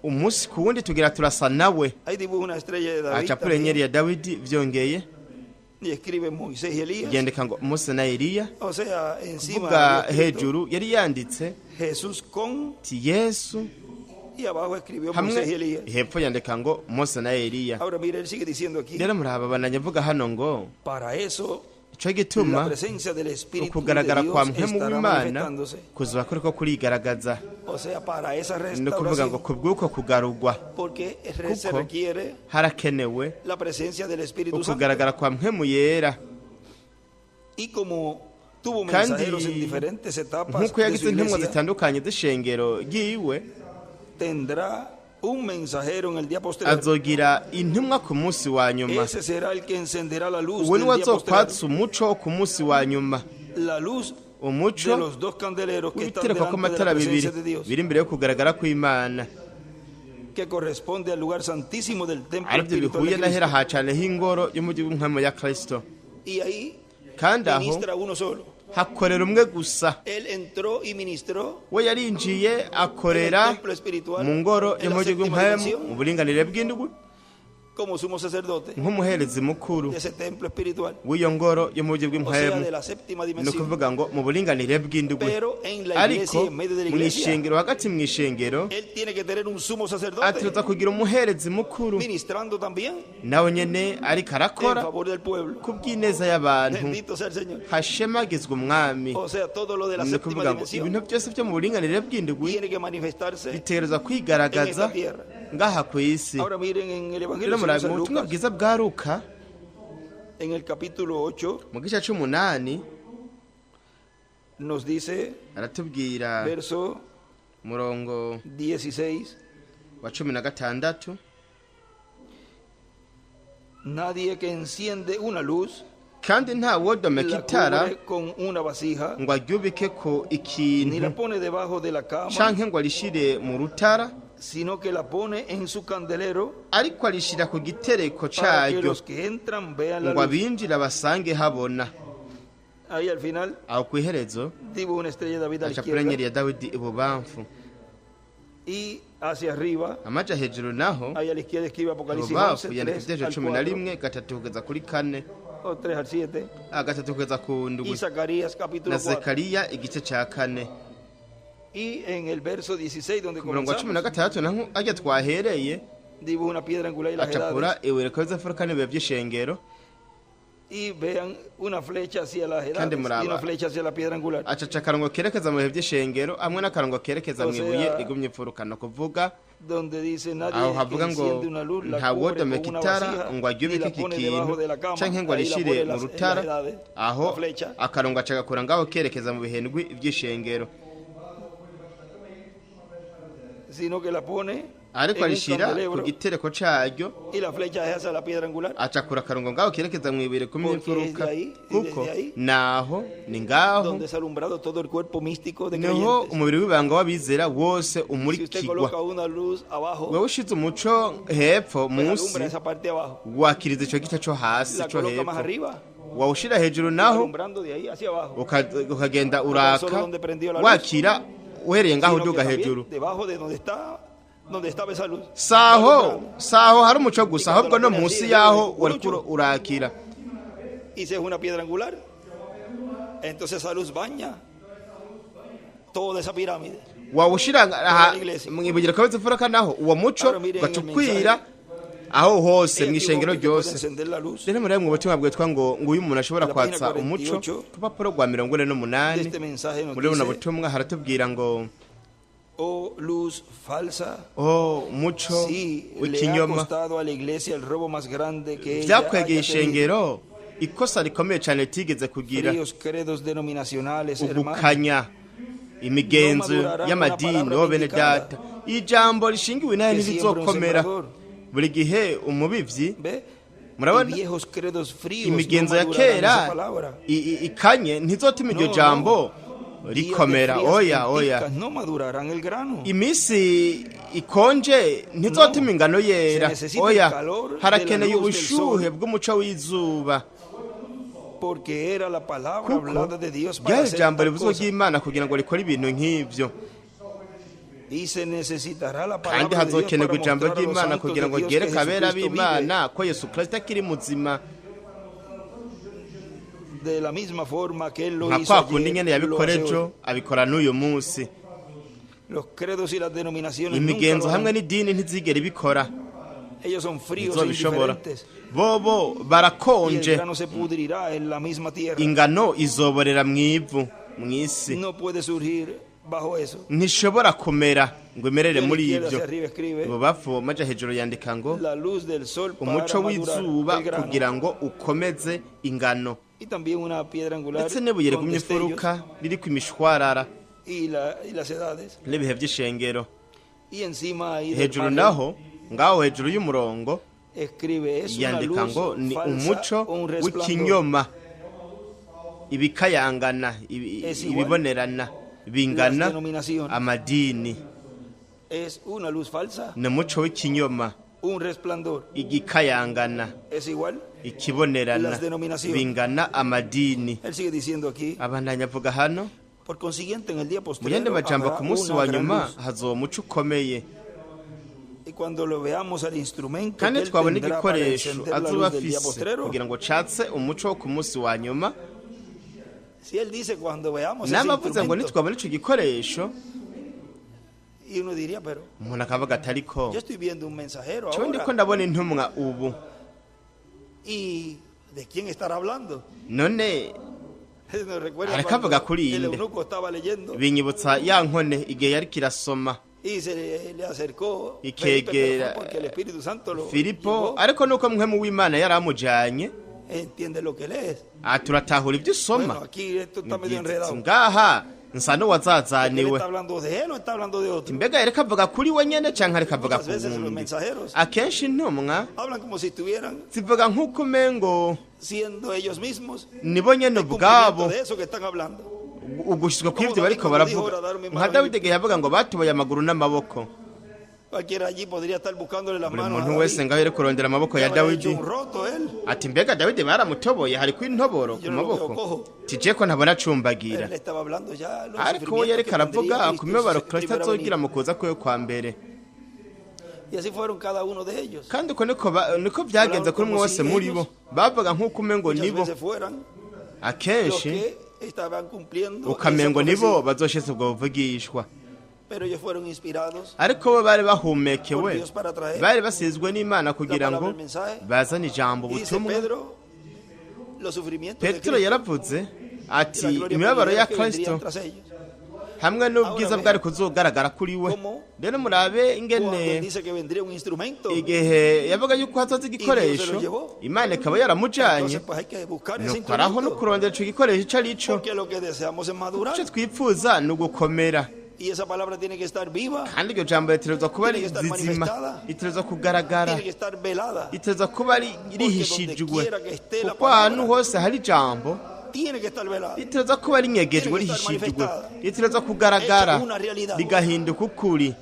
umunsi ku wundi tugenda turasa nawe. Acapura inyenyeri ya Dawidi vyongeye yandika ngo Mose na Eliya, kuvuga hejuru yari yanditse ti Yesu, hamwe hepfo yandika ngo Mose na Eliya. Rero muraba bananye mvuga hano ngo ico gituma ukugaragara kwa Mpwemu w'Imana kuzoba kuriko kurigaragaza. Ni ukuvuga ngo kubw'uko kugarurwa, kuko harakenewe ukugaragara kwa Mpwemu Yera. Kandi nk'uko yagize intumwa zitandukanye z'ishengero ryiwe, azogira intumwa ku munsi wa nyuma. Uwo niwe azokwatsa umuco ku munsi wa nyuma, umuco w'ibitereko kw'amatara bibiri biri imbere yo kugaragara kw'Imana, arivyo bihuye n'ahera ha cane h'ingoro y'umuji w'impwemu ya Kristo. Kandi aho hakorera umwe gusa. We yarinjiye akorera mu ngoro y'umuji w'impwemu mu buringanire bw'indwi, nk'umuherezi mukuru w'iyo ngoro y'umuji w'impwemu, ni ukuvuga ngo mu buringanire bw'indwi. Ariko mw'ishengero, hagati mw'ishengero, ategerezwa kugira umuherezi mukuru nawe nyene ariko arakora kubw'ineza y'abantu. Hashemagizwe Umwami. Ni ukuvuga ngo ibintu byose byo mu buringanire bw'indwi bitegerezwa kwigaragaza ngaha ku isi. Rero murabe mu butumwa bwiza bwa Luka mu gice c'umunani, aratubwira murongo wa 16. Nadie que enciende una luz Kandi nta wodomeka la itara cubre con una vasija, ngo aryubike ko ni ikintu la pone debajo de la cama, canke ngo arishire mu rutara, sino que la pone en su candelero ariko arishira ku gitereko para que caryo los que entran vean la ngo luz. abinjira basange habona. Ahí al final Aho kw'iherezo dibuja una estrella de David a la acapura izquierda inyenyeri ya Dawidi ibubamfu, y hacia arriba, amaja hejuru naho ahí a la izquierda escribe Apocalipsis ibubamfu 11, yandika 3 ivy'ejo al cumi na 4 rimwe gatatu kugeza kuri kane, o 3 al 7 gatatu kugeza ku y ndwi, Zacarías capítulo na 4. Zekariya igice ca kane. Y en el verso 16 donde Ku murongo wa cumi na comenzamos, gatandatu naho arya twahereye dibuja una piedra angular y las acapura edades ibuye rikomeza imfuruka n'ibihe vy'ishengero, y vean una flecha hacia las edades Kandi y muraba. una flecha hacia la piedra angular. Acaca akarongo kerekeza mu bihe vy'ishengero hamwe n'akarongo kerekeza O mu ibuye sea, rigumye imfuruka. No kuvuga donde dice aho nadie que havuga ngo enciende una luz la nta cubre con wodomeka una itara vasija ngo ni la aryubike iki pone kintu debajo de la cama, canke ngo ahí la arishire pone mu en las rutara, edades, aho la flecha. akarongo aca agakura ngaho kerekeza mu bihe ndwi vy'ishengero, Sino que la pone ariko en un arishira ku candelebro gitereko caryo, y la flecha es hacia la piedra angular. acakura akarongo ngaho kerekeza mu ibuye rikumye Porque imfuruka, es de ahí, kuko desde ahí, naho ni ngaho donde es alumbrado todo el cuerpo místico de niho creyentes. umubiri w'ibanga w'abizera wose Si usted umurikirwa. coloca una luz abajo, Wewe ushize umuco hepfo pues munsi, alumbra esa parte de abajo. wakiriza ico gice co hasi La co coloca más hepfo, arriba, wawushira hejuru naho alumbrando de ahí hacia abajo. ukagenda uraka solo donde prendió la luz, wakira uhereye ngaho Sino que uduga también hejuru. debajo de donde está, donde estaba esa luz. Saho Alumbrando. saho hari umuco gusa, ahubwo no munsi yaho wariko urakira. Y si es una piedra angular, entonces esa luz baña toda esa pirámide. Wawushira aha mu ibuye rikomeza imfuruka naho uwo muco Ahora miren ugaca el ukwira aho hose He aquí un mw'ishengero hombre que puede ryose. encender la luz Rero muri mu butumwa bwitwa ngo nguyu umuntu ashobora La página kwatsa umuco, 48 ku rupapuro rwa mirongo ine de n'umunani este mensaje nos muri buno dice, butumwa haratubwira ngo oh luz falsa, oh muco sí, le ha w'ikinyoma, costado a la iglesia el robo más grande que ella vyakwegeye haya tenido. ishengero ikosa rikomeye cyane ritigeze kugira, Fríos credos denominacionales, hermanos, ugukanya imigenzo No madurará y'amadini. una palabra Oh bene data, ijambo rishingiwe nayo que siembra un ntirizokomera. sembrador. Buri gihe umubivyi, ¿Ve? murabona Y viejos credos fríos no imigenzo ya madurarán esa kera palabra. ikanye ntizotuma iryo No, jambo no. Días de rikomera. frías Oya oya, ventiscas no madurarán el grano. iminsi ikonje ntizotuma No. ingano yera. Se necesita el Oya, calor de la harakeneye luz del ubushuhe sol. bw'umuco w'izuba, Porque era la palabra kuko hablada de Dios para ryari hacer ijambo tal rivuzwe cosa. ry'Imana kugira ngo rikore ibintu nk'ivyo. Y se necesitará la Kandi palabra de Dios hazokenerwa para ijambo mostrar a los ry'Imana santos kugira de ngo Dios que ryereke abera Jesucristo vive b'Imana ko Yesu Kristo akiri muzima, de la misma forma que Él lo nka hizo kwa kundi ayer, nyene lo yabikora hace ejo hoy. abikora n'uyu munsi. Los credos y las denominaciones nunca Imigenzo lo hamwe harán. n'idini ntizigera ibikora, Ellos son fríos e ntizobishobora. indiferentes. Bobo Y el barakonje, grano se pudrirá en la misma tierra. ingano izoborera mw'ivu mw'isi, No puede surgir bajo eso. ntishobora kumera ngo imerere Y a la muri izquierda ivyo. hacia arriba escribe Ibubafu maja hejuru yandika ngo la luz del sol para umuco madurar w'izuba el grano. kugira ngo ukomeze ingano, Y también una piedra angular ndetse n'ibuye con rigumye destellos imfuruka ririko imishwarara y las edades. n'ibihe vy'ishengero. Y encima ahí del Hejuru margen naho ngaho hejuru y'umurongo escribe es una yandika luz ngo ni falsa, umuco un resplandor. w'ikinyoma, ibikayangana Es igual. ibibonerana bingana Las denominaciones. amadini. Es una luz falsa, Ni umuco w'ikinyoma, un resplandor. igikayangana, Es igual. ikibonerana Las denominaciones. bingana amadini. Él sigue diciendo aquí, Abandanya avuga hano por consiguiente en el día mu postrero yandi majambo, habrá ku munsi una wa gran nyuma luz. hazoba umuco ukomeye. Y cuando lo veamos al instrumento que Kandi él twabona tendrá para igikoresho encender la azoba luz del día afise postrero, kugira ngo catse umuco wo ku munsi wa nyuma. si él dice cuando veamos ese Nama avuze ngo instrumento, nitwabona ico gikoresho, y uno diría, pero umuntu akavuga ati ariko yo estoy viendo un mensajero jewe ndiko ahora, ndabona intumwa ubu, ¿y de quién estará hablando? None Nos recuerda arakavuga cuando kuri el inde? eunuco estaba leyendo Binyibutsa ya nkone igihe yariko irasoma y se le acercó Felipe, pero ikegera fue porque el Espíritu Santo lo Filipo, llevó. ariko nuko mpwemu w'Imana yari amujanye. Entiende lo que lees. Aha turatahura ibyo usoma. Bueno, aquí esto está medio enredado. Ngaha Nsa ¿Él n'uwazazaniwe. está hablando de él o está hablando de otro? Mbega yariko avuga kuri we nyene canke ariko avuga Muchas ku veces los wundi? mensajeros Akenshi intumwa hablan como si estuvieran zivuga nk'uko umengo siendo ellos mismos nibo nyene el ubwabo cumplimiento de eso que están hablando. ugushizwa kw'ivyo bariko baravuga, nka Dawidi igihe yavuga ngo batuboye amaguru n'amaboko. Cualquiera allí podría estar buscándole las Buri manos a muntu David. wese ngaho yari kurondera amaboko ya Ya habrá hecho Dawidi, un roto él. ati mbega Dawidi baramutoboye, hariko intoboro ku Yo no lo veo maboko, cojo. tije ko ntabona acumbagira. Él le estaba hablando ya los Ariko we sufrimientos yariko que aravuga tendría ku Cristo en mibabaro su Kristo primera azogira venida. mu kuza kwiwe kwa mbere. Y así fueron cada uno de ellos. Kandi uko niko niko vyagenze kuri umwe wese muri bo, bavuga nk'uko umengo Muchas nibo veces fueran los akenshi que estaban cumpliendo esa ukamengo nibo profecía, bazoshitsa ubwo buvugishwa, pero ellos fueron inspirados ariko bo bari bahumekewe, por Dios para traer bari basizwe n'Imana kugira la ngo palabra, el mensaje. bazane ijambo, Y dice ubutumwa. Pedro, los sufrimientos de Petero Cristo yaravuze y ati la gloria imibabaro venidera ya que vendrían Kristo tras ellos. hamwe n'ubwiza bwari kuzogaragara kuri we. Rero murabe Cuando ingene él dice que vendría un instrumento, igihe yavuga yuko hazoza igikoresho, Imana ikaba yaramujanye, entonces pues hay que buscar ese nuko araho no instrumento, kurondera ico gikoresho ico ari co. porque lo que deseamos es madurar Ico twipfuza ni ugukomera, y esa palabra tiene que estar viva, kandi iryo jambo ritegerezwa kuba Tiene que estar rizima, manifestada. ritegerezwa kugaragara, tiene que estar velada, ritegerezwa kuba rihishijwe, quiera que esté la kuko ahantu palabra, hose hari ijambo tiene que estar velada. ritegerezwa kuba rinyegejwe, Tiene que estar rihishijwe, manifestada. ritegerezwa kugaragara Hecha una realidad. rigahinduka ukuri.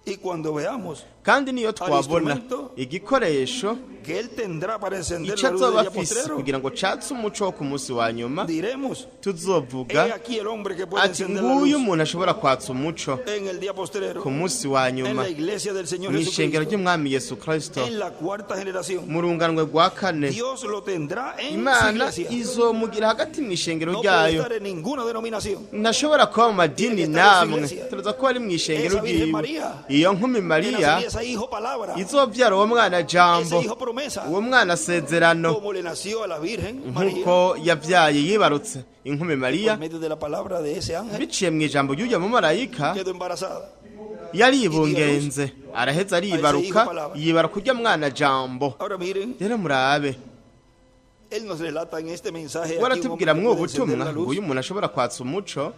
Y cuando veamos Kandi niyo twabona instrumento igikoresho que él tendrá para encender ico la luz del azoba día afise postrero, kugira ngo catse umuco wo ku munsi wa nyuma, diremos: tuzovuga he aquí el hombre que puede ati encender la nguyu luz umuntu ashobora kwatsa umuco en el día postrero, ku munsi wa en nyuma la iglesia del Señor mw'ishengero Jesucristo, ry'umwami Yesu Kristo, en la cuarta generación. mu runganwe rwa kane. Dios lo tendrá en su Imana iglesia. izomugira hagati mw'ishengero No puede ryayo. estar en ninguna denominación. Ntashobora kuba mu madini Tiene que estar en su namwe, iglesia. turaza kuba ari mw'ishengero Esa Virgen ryiwe. María, Iyo nkumi que Mariya nacería ese hijo palabra, izovyara uwo mwana jambo, ese hijo promesa, uwo mwana sezerano, como le nació a la Virgen María nk'uko yavyaye yibarutse inkumi Mariya por medio de la palabra de ese ángel, biciye mw'ijambo ry'uyo mumarayika. quedó embarazada. Yaribungenze, araheza aribaruka, yibaruka urya mwana jambo. Ahora miren, Rero murabe, él nos relata en este mensaje aquí un waratubwira hombre que mw'ubu puede encender butumwa la luz, nguyu umuntu ashobora kwatsa umuco,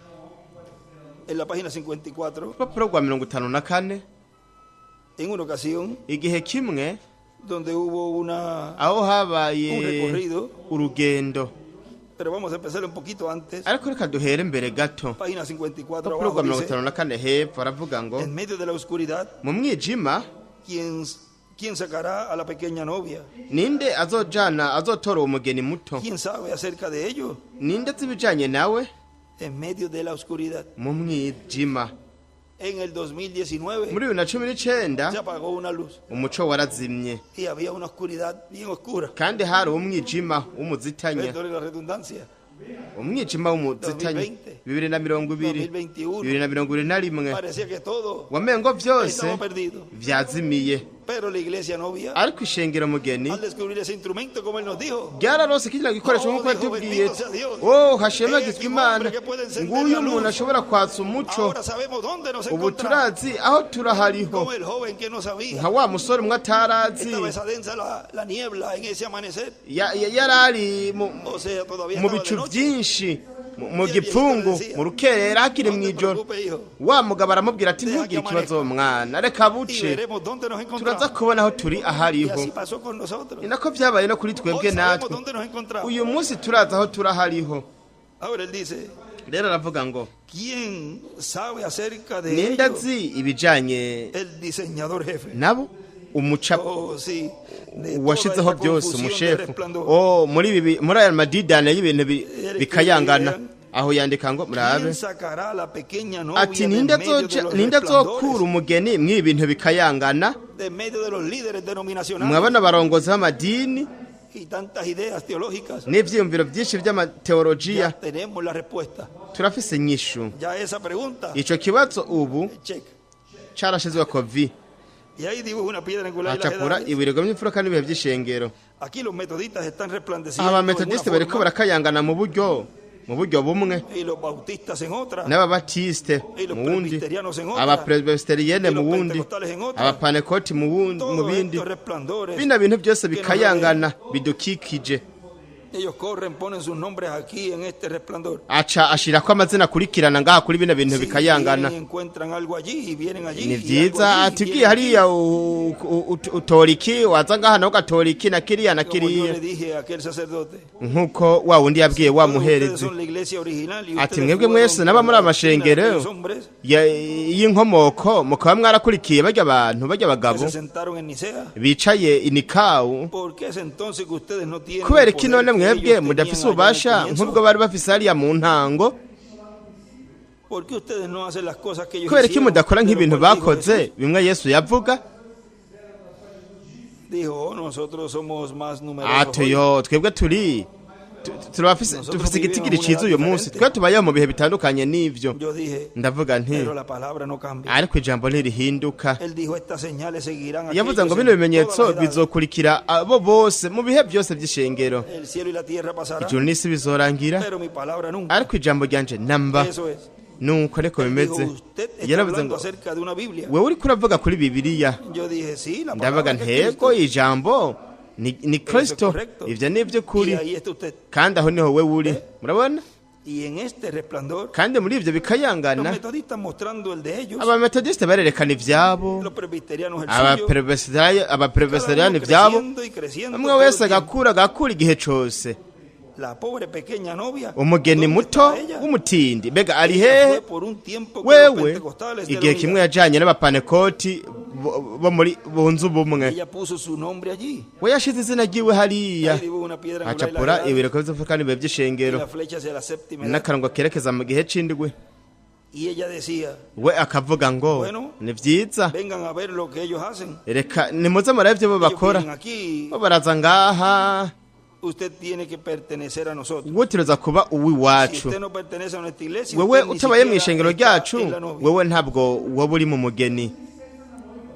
en la página 54, urupapuro rwa 54. en una ocasión Igihe kimwe donde hubo una, aho un habaye recorrido, urugendo, pero vamos a empezar un poquito antes, ariko reka duhere mbere gato. página 54 Urupapuro abajo rwa mirongo dice, itanu na kane hepfo aravuga ngo en medio de la oscuridad, mu mwijima, ¿quién, quién sacará a la pequeña novia? ninde azojana azotora uwo mugeni muto? ¿Quién sabe acerca de ello? Ninde azi ibijanye nawe? En medio de la oscuridad. Mu mwijima. En el 2019 Muri 2019 se apagó una luz umuco warazimye, y había una oscuridad bien oscura. kandi hari umwijima w'umuzitanya. Perdone la redundancia. Umwijima w'umuzitanya. 2020, 2020, 2021. 2021, Parecía que todo wamengo vyose estaba perdido. vyazimiye. Pero la iglesia novia, Ariko ishengero mugeni al descubrir ese instrumento, como él nos dijo, ryararose kiriya gikoresho Oh, nk'uko dijo, yatubwiye. "Bendito sea Dios. Oh, hashemagizwe He aquí un Imana, hombre que puede encender nguyu la luz. umuntu ashobora kwatsa umuco. Ahora sabemos dónde nos Ubu encontramos. turazi aho turahariho, Como el joven que no sabía. nka wa musore umwe atarazi. Estaba esa densa la niebla en ese amanecer. Yarari O sea, todavía mu estaba de bicu noche. byinshi, mu gipfungu, mu rukerera, hakiri No mu te ijoro. preocupes, hijo. Wa mugabo aramubwira ati ntugire ikibazo mwana, reka Y buce, veremos dónde nos turaza encontramos. kubona aho turi Y ahariho. así pasó con nosotros. Ni nako vyabaye no kuri Hoy twebwe sabemos natwe. dónde nos encontramos. Uyu munsi turazi aho turahariho. Ahora él dice, Rero aravuga ngo ¿quién sabe acerca de ninde ello? azi ibijanye El diseñador jefe. nabo, umuca Oh, sí. De toda washizeho esta byose, confusión de umushefu. resplandor. Oh, muri ibi muri aya madidane y'ibintu bikayangana, aho yandika ngo murabe ¿Quién sacará a la pequeña novia ati de ninde medio de azoja los ninde azokura resplandores, umugeni mw'ibi bintu bikayangana, de medio de los líderes denominacionales mwabona abarongozi b'amadini y tantas ideas teológicas? n'ivyiyumviro byinshi by'amateolojiya? Ya tenemos la respuesta. Turafise inyishu. Ya esa pregunta, Ico kibazo ubu check. carashizwe kovi. Y ahí dibuja una piedra angular y las Acapura edades. ibuye rigomye imfuruka n'ibihe by'ishengero. Aquí los metodistas están resplandeciendo en una Abametodisite bariko forma barakayangana mu buryo bumwe, y los bautistas en otra. n'ababatiste Y los mu wundi, presbiterianos en otra. abapresbiteriyene Y mu los wundi, pentecostales en otra. abapanekoti mu Todos bindi. estos resplandores Bino bintu byose que nos bikayangana bidukikije, Ellos corren, ponen sus nombres aquí en este resplandor. Aca ashirako amazina akurikirana ngaha kuri bino bintu Sí, bikayangana. vienen y encuentran algo allí y vienen allí. Ni Y vyiza algo allí, y ati ugiye vienen hariya aquí. utora iki, waza ngaha nawe ugatora iki na kiriya na Como yo kiriya. le dije a aquel sacerdote, Nk'uko wa wundi yabwiye wa todos ustedes muherezi son la iglesia original y ati ustedes mwebwe mwese fueron naba muri con la doctrina de amashengero aquellos hombres y'inkomoko mukaba mwarakurikiye barya bantu barya que bagabo se sentaron en Nicea. bicaye inikawu. ¿Por qué es entonces que ustedes no tienen Kubera el iki poder none que mwebwe ellos tenían mudafise allá en el ububasha comienzo? nk'ubwo bari bafise hariya mu ntango? ¿Por qué ustedes no hacen las cosas que ellos Kubera iki hicieron, mudakora de lo nk'ibintu cual dijo bakoze Jesús? bimwe Yesu yavuga? Dijo: "Oh, nosotros somos más numerosos Ati hoy". yo twebwe turi turabafise Nosotros dufise vivimos igitigiri una ciza edad uyu munsi. diferente. Twe tubayeho mu bihe bitandukanye n'ivyo. Yo dije: Ndavuga nti "Pero la palabra no cambia". ariko ijambo ntirihinduka. Él dijo: "Estas señales seguirán a Yavuze ngo aquellos bino en bimenyetso todas las edades". bizokurikira abo bose mu bihe byose by'ishengero. El cielo y la tierra pasarán, Ijuru n'isi bizorangira, pero mi palabra nunca. ariko ijambo ryanje namba. Eso es. Nuko ariko Él bimeze. dijo: "Usted está Yaravuze hablando ngo acerca de una Biblia". wewe uriko uravuga kuri Bibiliya. Yo dije: "Sí, la Ndavuga palabra que es ntego Cristo". ijambo ni Kristo. Correcto. Ivyo ni ivy'ukuri. Y ahí está usted. Kandi aho niho wewe uri, murabona. Y en este resplandor, Kandi muri ivyo los bikayangana, metodistas mostrando el de ellos, abametodisite barerekana ivyabo, los presbiterianos el suyo, cada abapresbiteriani uno ivyabo, creciendo y creciendo umwe todo el wese tiempo. agakura agakura igihe cose. La pobre pequeña novia, Umugeni ¿dónde muto estaba ella? w'umutindi mbega ari Ella hehe? fue por un tiempo con los Wewe pentecostales de la igihe kimwe unidad. yajanye n'abapanekoti bo muri bunze ubumwe. Ella puso su nombre allí. We yashize izina ryiwe hariya, Ahí dibuja una piedra angular y acapura la ibireko vy'imfuruka n'ibihe y vy'ishengero la flecha hacia la séptima edad. n'akarongo kerekeza mu gihe c'indwi. Y ella decía: We akavuga ngo Bueno, ni vyiza, "Vengan a ver lo que ellos hacen". reka nimuze murabe ivyo bo Ellos bakora. vienen aquí, Bo baraza ngaha. usted tiene que pertenecer a nosotros. Wotegerezwa kuba Si uw'iwacu. usted no pertenece a nuestra iglesia, Wewe usted ni utabaye mu siquiera ishengero está ryacu, en la novia. wewe ntabwo woba uri mu mugeni.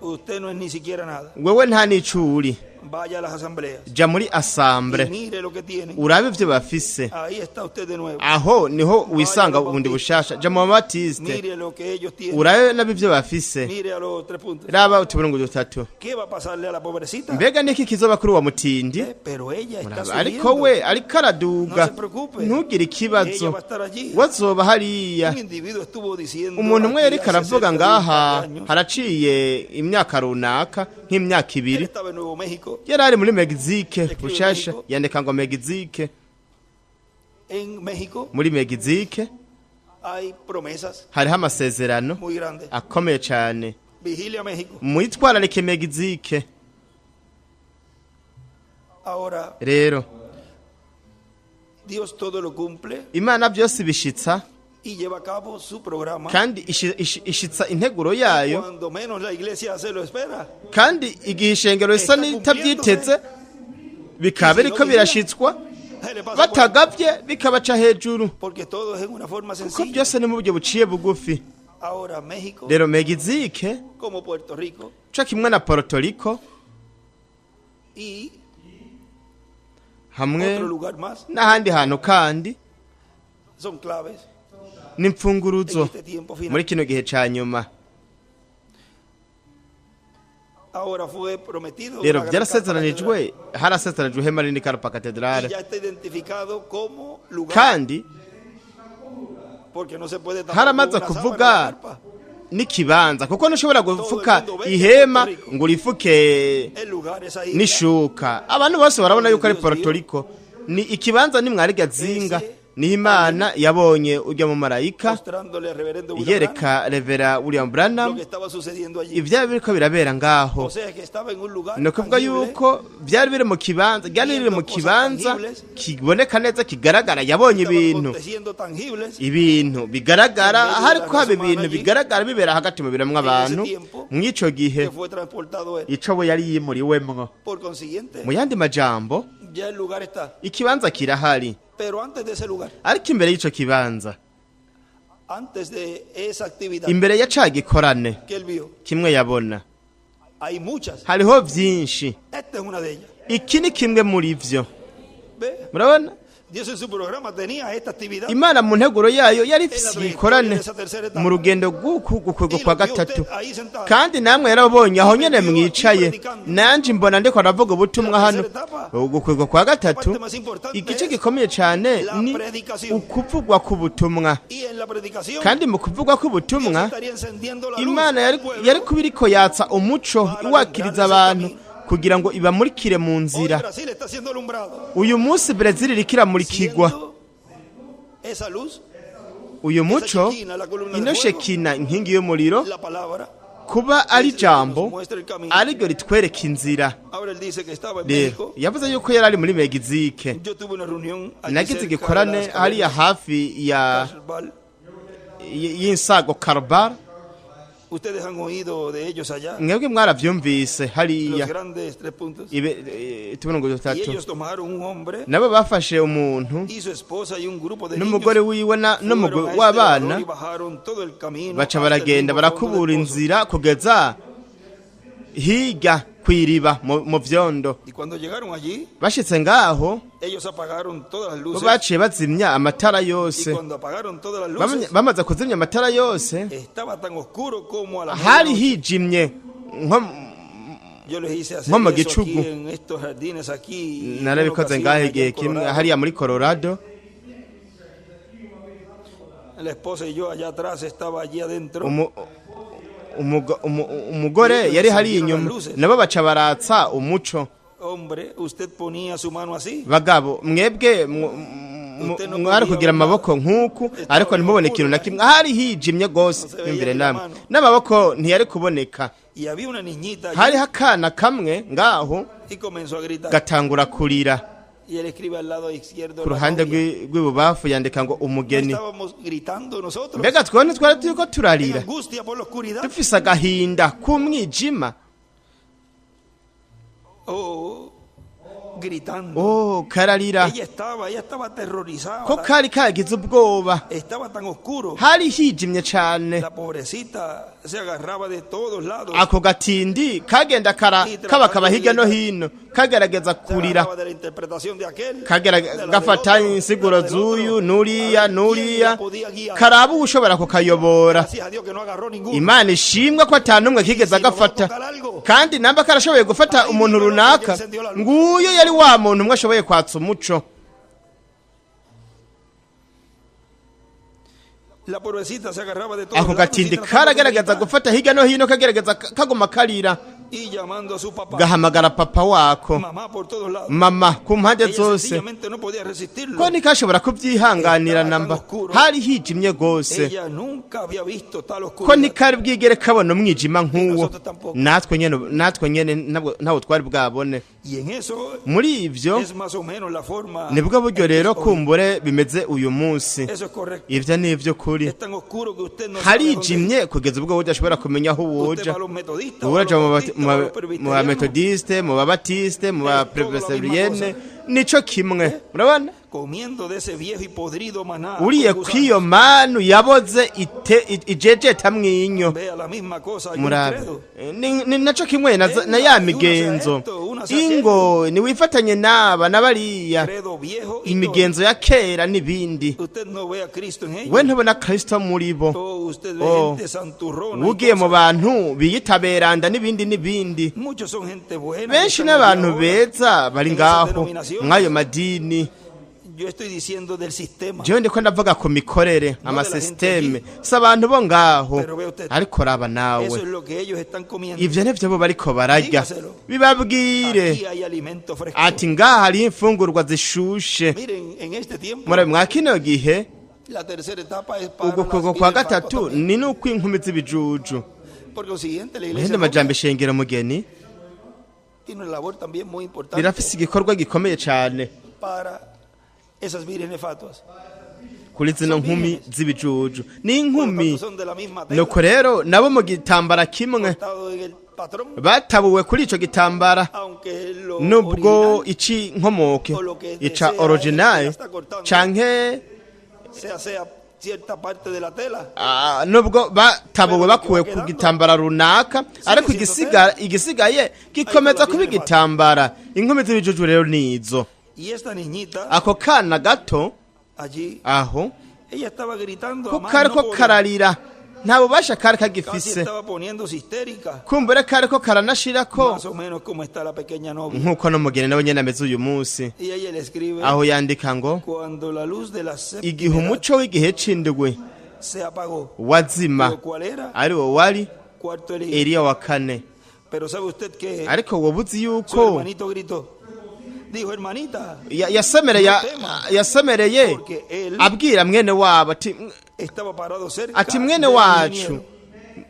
Usted no es ni siquiera nada. Wewe nta n'ico uri. Vaya a las asambleas Ja muri y assemblée mire lo que tienen. urabe ivyo bafise. Ahí está usted de nuevo. Aho niho wisanga ubundi bushasha. Ja mu babatiste Mire lo que ellos tienen. urabe nabo ivyo bafise. Mire a los tres puntos. Raba utuburungu dutatu. ¿Qué va a pasarle a la pobrecita? Mbega niki kizoba kuri uwo mutindi? Pero ella está Muraba, ariko subiendo. we ariko araduga. No se preocupe. Ntugire ikibazo, Ella va a estar allí. we azoba hariya. Un individuo estuvo diciendo Umuntu umwe aquí yariko hace aravuga cerca de un ngaha par de años. haraciye imyaka runaka nk'imyaka Él 2. estaba en Nuevo México. Yari ari muri Mexique Escribe bushasha. México. Yandika ngo Mexique. En México Muri Mexique hay promesas hariho amasezerano muy grandes. akomeye cane. Vigilia México. Mwitwararike Mexique. Ahora, Rero Dios todo lo cumple Imana byose ibishitsa y lleva a cabo su programa. kandi ishitsa integuro yayo. Cuando menos la iglesia se lo espera. Kandi igihe ishengero risa n'itabyiteze bikaba biriko birashitswa, Se le pasa por- batagavye bikabaca hejuru, Porque todo es en una forma kuko sencilla. byose ni mu buryo buciye bugufi. Ahora México, Rero Mexique como Puerto Rico co kimwe na Puerto Rico y hamwe otro lugar más, n'ahandi hantu kandi son claves n'imfunguruzo en este tiempo final. muri kino gihe ca nyuma. Ahora fue prometido Rero una gran byarasezeranijwe, harasezeranijwe ihema rinini Karupa carpa y Katedrale, ya está identificado como lugar, kandi porque no se puede tapar haramaze con una sábana kuvuga la carpa. n'ikibanza, kuko ntushobora gufuka ihema ngo urifuke El lugar es ahí. n'ishuka. Abantu bose barabona yuko ari Puerto Rico, ni ikibanza nimwariga zinga niho Imana yabonye ujya mu marayika Mostrándole al reverendo William Branham yereka Revera William lo Branham que estaba sucediendo allí. ivyaba biriko birabera ngaho. O sea que estaba en un lugar Ni ukuvuga tangible, yuko byari biri mu kibanza, byari biri mu kibanza kiboneka neza kigaragara. Yabonye estaban ibintu aconteciendo tangibles ibintu bigaragara, hariko haba ibintu bigaragara bibera hagati mu biremwa abantu mw'ico gihe que fue transportado él. ico we yari yimuriwemwo. Por consiguiente, Mu yandi majambo, ya el lugar está. ikibanza kirahari, Pero antes de ese lugar, ariko imbere y'ico kibanza, antes de esa actividad imbere ya ca gikorane que él vio, kimwe yabona, hay muchas. hariho vyinshi. Esta es una de ellas. Iki ni kimwe muri vyo. ¿Ve? Murabona, Dios en su programa tenía esta actividad. Imana mu nteguro yayo yari ifise igikorane mu rugendo rw'uku gukwego kwa gatatu, kandi namwe yarabonye aho nyene mwicaye, nanje mbona ndiko ndavuga ubutumwa hano. Ugukwego kwa gatatu, Parte más importante igice es gikomeye cane la ni predicación. ukuvugwa k'ubutumwa. Y en la predicación Kandi mu kuvugwa Dios k'ubutumwa, estaría encendiendo la luz Imana al pueblo. yari kuba iriko yatsa umuco, iwakiriza abantu kugira ngo ibamurikire mu Hoy nzira. Brasil está siendo alumbrado. Uyu munsi Brezil iriko iramurikirwa. Siendo esa luz, Uyu muco, ino Shekina, inkingi y'umuriro, la palabra. kuba ari ijambo ariryo ritwereka inzira. Ahora él dice que estaba en Rero México. yavuze yuko yari ari muri Megizike. Yo tuve una reunión allí Nagize cerca de igikorane las hariya cavernas hafi ya Carlsbad. y'insago Karbar. Ustedes han oído de ellos allá, Mwebwe mwaravyumvise los hariya grandes tres puntos. Tubona ngo Y dutatu. ellos tomaron un hombre Nabo bafashe umuntu y su esposa y un grupo de n'umugore niños. wiwe n'umugwi Fueron a este w'abana, lavador y bajaron todo el camino baca hasta el baragenda mismo fondo del barakubura pozo. inzira kugeza hirya kw'iriba mu vyondo. Y cuando llegaron allí, Bashitse ngaho, ellos apagaron todas las bo luces. baciye bazimya amatara Y yose. cuando apagaron todas las luces, Bamaze kuzimya amatara yose, estaba tan oscuro como a la hari medianoche. hijimye nko Yo les hice hacer nko mu eso gicugu. aquí en estos jardines aquí. En una Narabikoze ocasión ngaho allá igihe en kimwe Colorado. hariya muri Colorado. La esposa y yo allá atrás estaba allí adentro. Umugore yari hariya inyuma, nabo baca baratsa umuco. Hombre, usted ponía su mano así. Bagabo mwebwe mwari kugira amaboko nk'uku, ariko ntimubone ikintu na kimwe, hari hijimye rwose. Imbere namwe n'amaboko ntiyari kuboneka. Y había una niñita allí Hariho akana kamwe ngaho, y comenzó a gritar. gatangura kurira. Y él escribe al lado izquierdo Ku la ruhande novia. rw'ibubafu yandika ngo No umugeni. estábamos gritando nosotros. Mbega twebwe ntitwari turiko En turarira angustia por la oscuridad. dufise agahinda k'umwijima? Oh, gritando. Oh, kararira. Ella estaba aterrorizada. Ko kari kagize ubwoba. Estaba tan oscuro. Hari hijimye cane. La pobrecita se agarraba de todos lados. Ako gatindi kagenda kara kabakaba hirya no hino, kagerageza Se kurira, agarraba de la interpretación de aquel, kagera de la del gafata otro, insiguro de la del otro. z'uyu A n'uriya ver quién n'uriya, la podía guiar. karaba uwushobora kukayobora. Gracias a Dios que no agarró ninguno. Imana ishimwe ko atanumwe kigeze agafata, kandi namba karashoboye gufata umuntu runaka, nguyo yari wa muntu umwe ashoboye kwatsa umuco. La pobrecita se agarraba de todos Ako lados y gatindi tratando de karagerageza gritar gufata hirya no hino, kagerageza kaguma karira, y llamando a su papá, gahamagara papa wako, mamá por todos lados. mama ku mpande Ella zose. sencillamente no podía resistirlo. Ko ntikashobora kubyihanganira namba, hari hijimye rwose. Ella nunca había visto tal Ko oscuridad. ntikari bwigere kabona umwijima nk'uwo. Natwe nyene ntabwo twari bwabone. Y en eso Muri ivyo es más o menos la forma nibwo buryo en que rero es hoy. kumbure bimeze uyu munsi. Eso es correcto. Ivyo ni ivy'ukuri. Es tan oscuro que usted no sabe dónde ir. Harijimye kugeza ubwo udashobora kumenya aho Usted woja. va a los metodistas, va a Uraja los mu bautistas, va a los mu bametodiste, mu babatiste, mu bapresbyterienne, nico kimwe, murabona. Comiendo de ese viejo y podrido maná Uriye con gusanos. kw'iyo manu yaboze ijejetamwo inyo. Vea la misma cosa, hay un Murabe. credo. Ni naco kimwe na ya migenzo, ingo niwifatanye n'aba n'abariya, Credo viejo y imigenzo ya kera n'ibindi. todo. Usted no ve a Cristo en ellos. We ntubona Kristo muri bo. Oh, usted ve Oh. gente santurrona y Ugiye mu cosas. bantu biyitaberanda n'ibindi n'ibindi. Muchos son gente buena que Benshi están allí n'abantu ahora. beza bari ngaho mw'ayo madini. Yo estoy diciendo del sistema. Jewe ndiko ndavuga ku mikorere, amasisiteme, si abantu bo ngaho. Ariko raba nawe. Eso es lo que ellos están comiendo. Ivyo nivyo bo bariko bararya, bibabwire. Aquí hay alimento fresco. Ati ngaha hariho imfungurwa zishushe. Miren, en este tiempo, Murabe mwa kino gihe, la tercera etapa es para ugukwego las kwa vírgenes gatatu fatuas también. ni n'ukw'inkumi z'ibijuju. Por consiguiente, la Mu iglesia yandi majambo, novia ishengero mugeni tiene una labor también muy importante rirafise igikorwa gikomeye cane para esas vírgenes fatuas. Kuri zino nkumi z'ibijuju, ni Por lo inkumi. tanto, son de la misma tela, Nuko rero nabo mu gitambara kimwe, cortado en el patrón, batabuwe kuri ico gitambara, aunque lo nubwo original ici nkomoke ica original canke sea cierta parte de la tela, nubwo batabuwe bakuwe ku gitambara runaka, ariko igisigaye gikomeza kuba igitambara. Inkumi z'ibijuju rero nizo. Y esta niñita Ako kana gato allí, aho ella estaba gritando ko a más kari no ko poder. kararira, nta bubasha kari Casi kagifise. estaba poniéndose histérica, Kumbura kari ko karanashirako, más o menos como está la pequeña novia. nk'uko n'umugeni nawe nyene ameze uyu munsi. Y ella le escribe: Aho yandika ngo cuando la luz de la séptima igihe edad umuco w'igihe c'indwi se apagó, wazima, lo cual era ari wo wari cuarto Elías. Eliya wa kane. Pero sabe usted que Ariko woba uzi su yuko hermanito gritó, dijo: hermanita, yasemereye porque él abwira mwene wabo ati estaba parado cerca ati mwene del wacu, ingeniero.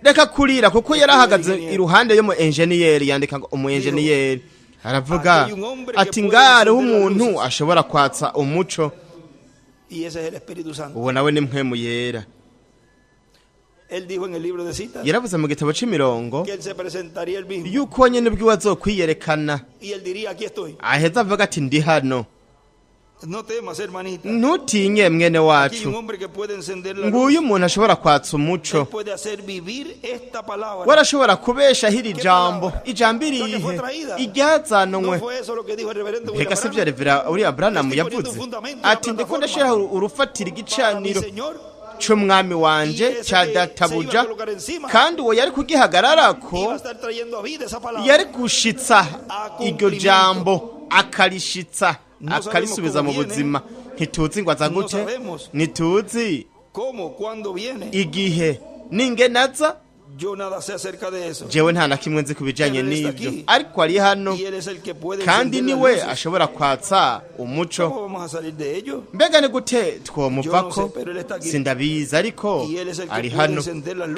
reka kurira, kuko yari ahagaze iruhande y'umu enjeniyeri. Yandika ngo umu enjeniyeri aravuga ati ngare w'umuntu ashobora kwatsa umuco. Y ese es el Espíritu Santo. Uwo nawe ni mpwemu yera. Él dijo en el libro de citas Yaravuze mu gitabo c'imirongo que él se presentaría él mismo yuko nyene ubwiwe azokwiyerekana, y él diría: aquí estoy. Aheza avuga ati ndi hano. No temas, hermanita. Ntutinye mwene Aquí hay wacu. un hombre que puede encender la luz. Nguyu umuntu ashobora kwatsa umuco. Él puede hacer vivir esta palabra. Warashobora kubeshaho iri jambo. Ijambo irihe? Iryazanwe. No fue eso lo que dijo el reverendo William Mbega si byo Branham? revera uriya Branham yavuze ati ndiko ndashiraho urufatiro, Para mi igicaniro Señor, c'umwami wanje ca databuja. Kandi uwo yari kugihagararako, iba a estar trayendo a vida esa palabra. yari gushitsa iryo jambo, akarishitsa, akarisubiza mu buzima. Ntituzi ngo aza gute, ntituzi ¿Cómo? ¿Cuándo viene? igihe n'ingene aza. Yo nada sé acerca de eso. Jewe nta na kimwe nzi ku bijanye n'ibyo, ariko ari hano, Y él es el que puede kandi encender las niwe luces. ashobora kwatsa umuco. ¿Cómo vamos a salir de ello? Mbega ni gute twomuvako? Sindabizi, ariko ari hano,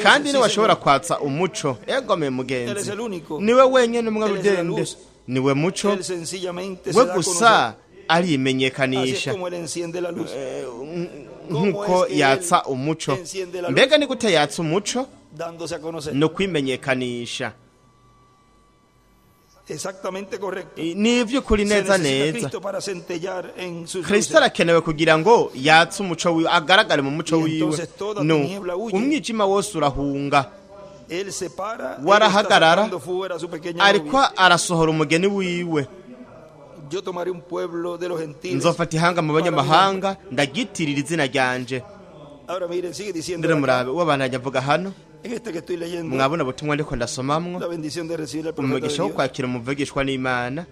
kandi niwe ashobora kwatsa umuco. Egome mugenzi, niwe wenyene umwe rudende, niwe muco. Él sencillamente se We da a gusa conocer. Así es arimenyekanisha, como él enciende la luz, nk'uko yatsa umuco. Mbega ni gute yatsa umuco? dándose a conocer. Ni ukwimenyekanisha. Exactamente correcto. Ni ivy'ukuri Se neza necesita neza. Cristo para centellar en sus Kristo luces. arakenewe kugira ngo yatse umuco wiwe, agaragare mu muco Y wiwe. entonces toda No tiniebla huye. umwijima wose urahunga. Él se para, él está Warahagarara, sacando fuera a su pequeña ariko novia. arasohora umugeni wiwe. Yo tomaré un pueblo de los gentiles. Nzofata ihanga mu banyamahanga, ndagitirira izina ryanje. Ahora miren, sigue diciendo Ndere acá, murabe wabandanya avuga hano. en este que estoy leyendo, Mwabona ubutumwa ndiko ndasomamwo, la bendición de recibir al profeta de umugisha wo Dios. kwakira umuvugishwa n'Imana.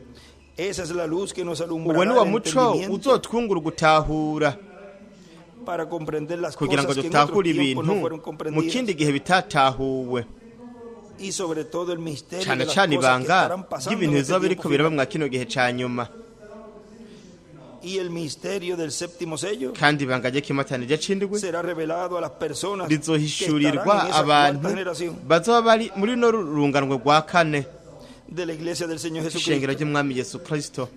Esa es la luz que nos Uwo alumbrará ni wa el muco entendimiento uzotwungura ugutahura, para comprender las kugira ngo cosas que en otros dutahure tiempos ibintu no fueron mu comprendidas kindi gihe bitatahuwe, y sobre todo el misterio cane de las cane cosas que ibanga estarán pasando ry'ibintu en este bizoba tiempo biriko biraba final. mwa kino gihe ca nyuma. Y el misterio del séptimo sello Kandi ibanga ry'ikimatanije c'indwi será revelado a las personas que estarán rizohishurirwa en esa abantu cuarta generación bazoba bari muri runo rurunganwe rwa kane de la iglesia del Señor ishengero Jesucristo. ry'umwami Yesu Kristo.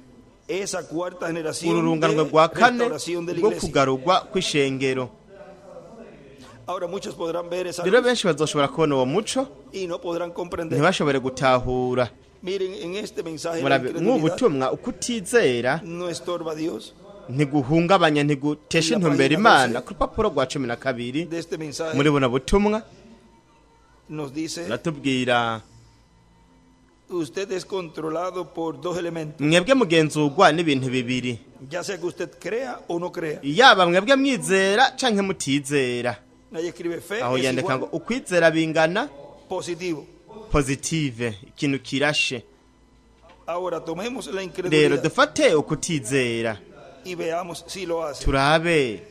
Esa cuarta generación Uru runganwe de rwa kane restauración de la rwo iglesia. kugarurwa kw'ishengero. Ahora muchos podrán ver esa Rero luz benshi bazoshobora kubona uwo muco, y no podrán comprender. ntibashobore gutahura. Miren, en este mensaje la Murabe mw'ubu incredulidad butumwa ukutizera no estorba a Dios. ntiguhungabanya, ntigutesha intumbero Imana. Ku rupapuro rwa 12 De este mensaje muri buno butumwa nos dice: ratubwira usted es controlado por dos elementos, mwebwe mugenzurwa n'ibintu bibiri, ya sea que usted crea o no crea. yaba mwebwe mwizera canke mutizera. Nadie escribe fe Aho es yandika ngo igual ukwizera bingana positivo. positive, ikintu kirashe. Ahora tomemos la Rero incredulidad dufate ukutizera, y veamos si lo hace. Turabe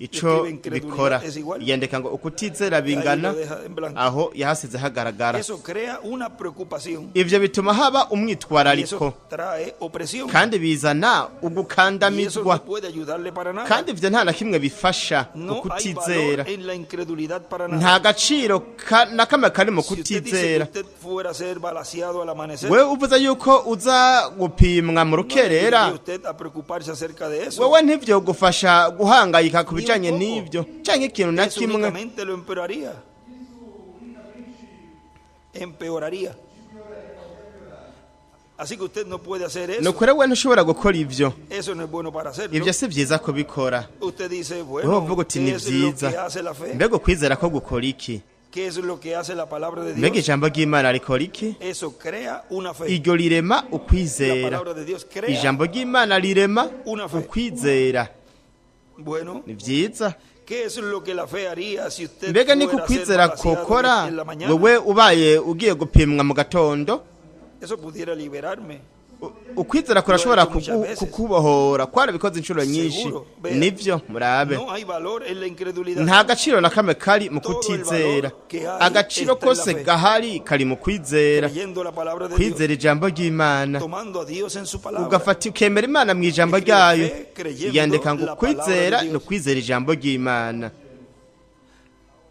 ico bikora. Yandika ngo ukutizera Ahí bingana lo deja en blanco. aho yahasize hagaragara. Eso crea una preocupación Ivyo bituma haba y umwitwarariko, eso trae opresión. kandi bizana Y eso ugukandamizwa, no puede ayudarle para nada. kandi ivyo nta na kimwe bifasha No hay ukutizera. valor en la incredulidad para nada. Nta gaciro na kamwe kari mu Si usted dice que kutizera. usted fuera a ser balaseado al amanecer, Wewe uvuze yuko uza gupimwa mu no le rukerera, ayudaría usted a preocuparse acerca de eso. wewe ntivyogufasha guhangayika ku bijanye Ni un n'ivyo canke ikintu na Eso kimwe. únicamente lo empeoraría. Empeoraría. Así que usted no puede hacer eso. Nukuri we ntushobora gukora ivyo. Eso no es bueno para hacerlo. Ivyo si vyiza kubikora. Usted dice, Wewe bueno, uvuga uti ¿qué ni es lo que vyiza. hace la fe? Mbega ukwizera ko gukora iki? ¿Qué es lo que hace la palabra de Mbega Dios? ijambo ry'Imana rikora iki? Eso crea una fe. Iryo rirema La ukwizera. palabra de Dios crea. Ijambo ry'Imana rirema Una fe. ukwizera. Bueno, Ni vyiza. ¿qué es lo que la fe haría si usted Mbega niko fuera a ser ukwizera balaseado kokora en la mañana? wewe ubaye ugiye gupimwa mu gatondo? Eso pudiera liberarme. Ukwizera kurashobora kukubohora. Kwarabikoze inshuro nyinshi. Seguro. Vea. Nivyo, murabe. No hay valor en la incredulidad. Nta gaciro na kamwe kari mu Todo el kutizera. valor que hay Agaciro está en la kose fe. gahari kari mu kwizera. Creyendo la palabra de Dios, Kwizera ijambo ry'Imana, tomando a Dios en su palabra. ugafata ukemera Imana mu ijambo Escribe ryayo. fe creyendo Yandika ngo la palabra kwizera de Dios. ni ukwizera ijambo ry'Imana.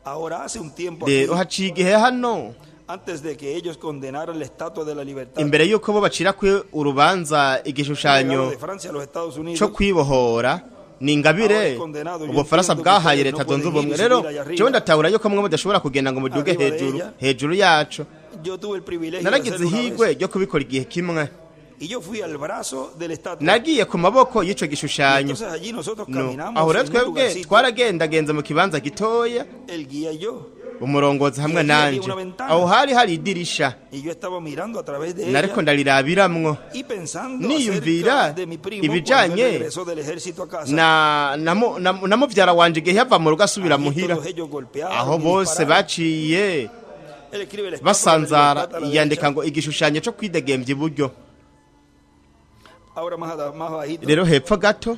Ahora hace un tiempo Rero aquí, haciye igihe hano, antes de que ellos condenaran la estatua de la libertad, imbere y'uko bo bacira kwe urubanza un igishushanyo regalo de Francia a los Estados Unidos, co kwibohora, ni ingabire Ubufaransa bwahaye Leta Zunze Ubumwe. Rero jewe ndatahura yuko mwe mudashobora kugenda ngo muduge Arriba de hejuru ella. hejuru yaco. Yo tuve el privilegio de Naragize hacerlo una ihigwe vez. ryo kubikora igihe kimwe. Y yo fui al brazo de la estatua. Nagiye ku maboko y'ico gishushanyo. Entonces allí nosotros No. caminamos Aho rero en un twebwe lugarcito, twaragendagenze mu kibanza gitoya, el guía y yo. umurongozi hamwe nanje. Aho hari hari idirisha, Y yo estaba mirando a través de ella nariko ndarirabiramwo y pensando niyumvira acerca de mi primo cuando él ibijanye regresó del ejército a casa. na muvyara wanje igihe yava mu rugo asubira Allí muhira. todos ellos golpearon Aho y bose dispararon. baciye Él escribe la estatua de la basanzara. libertad a la Yandika derecha. ngo igishushanyo co kwidegembya iburyo. Ahora más, más bajito. Rero hepfo gato,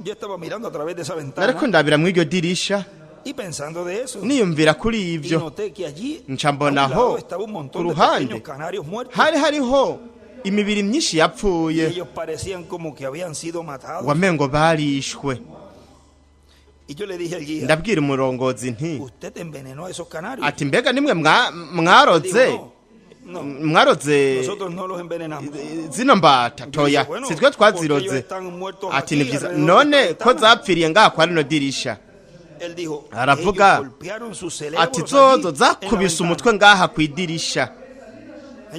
Yo estaba mirando a través de esa ventana nariko ndabira mw'iryo dirisha y pensando de eso. niyumvira kuri Y ivyo. noté que allí Nca a un mbona aho lado estaba un ku montón de ruhande pequeños canarios muertos. hari hariho imibiri myinshi Y yapfuye, ellos parecían como que habían sido matados. wamengo barishwe. Y yo le dije al guía, Ndabwira umurongozi nti: usted envenenó a esos canarios. Ati mbega nimwe Él dijo, mwaroze no, no, mwaroze nosotros no los envenenamos. zino mbata? Toya, Bueno, si twe porque ellos twaziroze. están muertos Ati aquí ni vyiza alrededor de none esta ko ventana. zapfiriye ngaha kwa rino dirisha? Él dijo, Aravuga, ellos golpearon sus cerebros ati zozo allí en la zakubise ventana. umutwe ngaha kw'idirisha.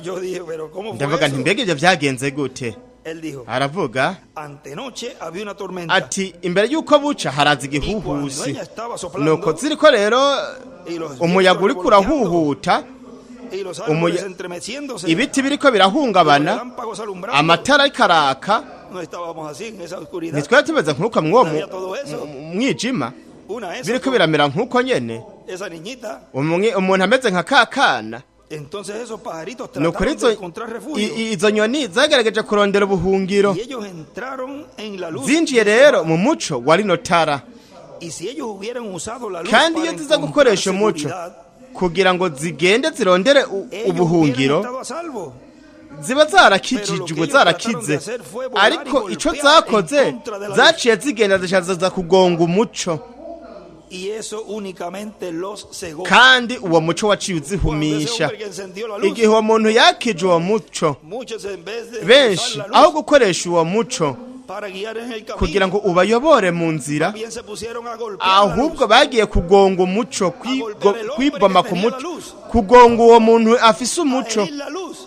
Yo dije, pero ¿cómo fue Ndavuga nti eso? mbega ivyo vyagenze gute? Él dijo, Aravuga antenoche había una tormenta. ati imbere y'uko buca haraza Y cuando igihuhusi. ella estaba soplando Nuko ziriko rero y los umuyaga vientos uriko revolteando urahuhuta, y los árboles entremeciéndose, ibiti biriko y los birahungabana, relámpagos alumbrando, amatara ariko araka, no estábamos así en esa oscuridad. ntitwari tumeze nk'uko mw'uwo Había todo eso. mwijima, Una esa, biriko biramera nk'uko nyene. esa niñita. Umuntu ameze nka ka kana. Entonces esos pajaritos Nukuri trataron izo de encontrar refugio. izo nyoni zagerageje kurondera ubuhungiro. Y ellos entraron en la luz. Zinjiye rero mu muco wa rino tara. Y si ellos hubieran usado la luz Kandi para iyo ziza encontrar gukoresha umuco seguridad, kugira ngo zigende zirondere ellos hubieran ubuhungiro, estado a salvo. ziba zarakijijwe, zarakize. Ariko ico zakoze, zaciye zigenda zishaza kugonga umuco, Y eso únicamente los cegó. kandi uwo muco waciye Cuando ese uzihumisha. hombre que encendió la luz, Igihe uwo muntu yakije uwo muco, muchos en vez de usar benshi la luz aho gukoresha uwo muco para guiar en el kugira camino, ngo ubayobore mu nzira, bien se pusieron a golpear la luz. ahubwo bagiye kugonga umuco, kwiboma ku muco, kugonga uwo muntu afise A umuco, herir la luz,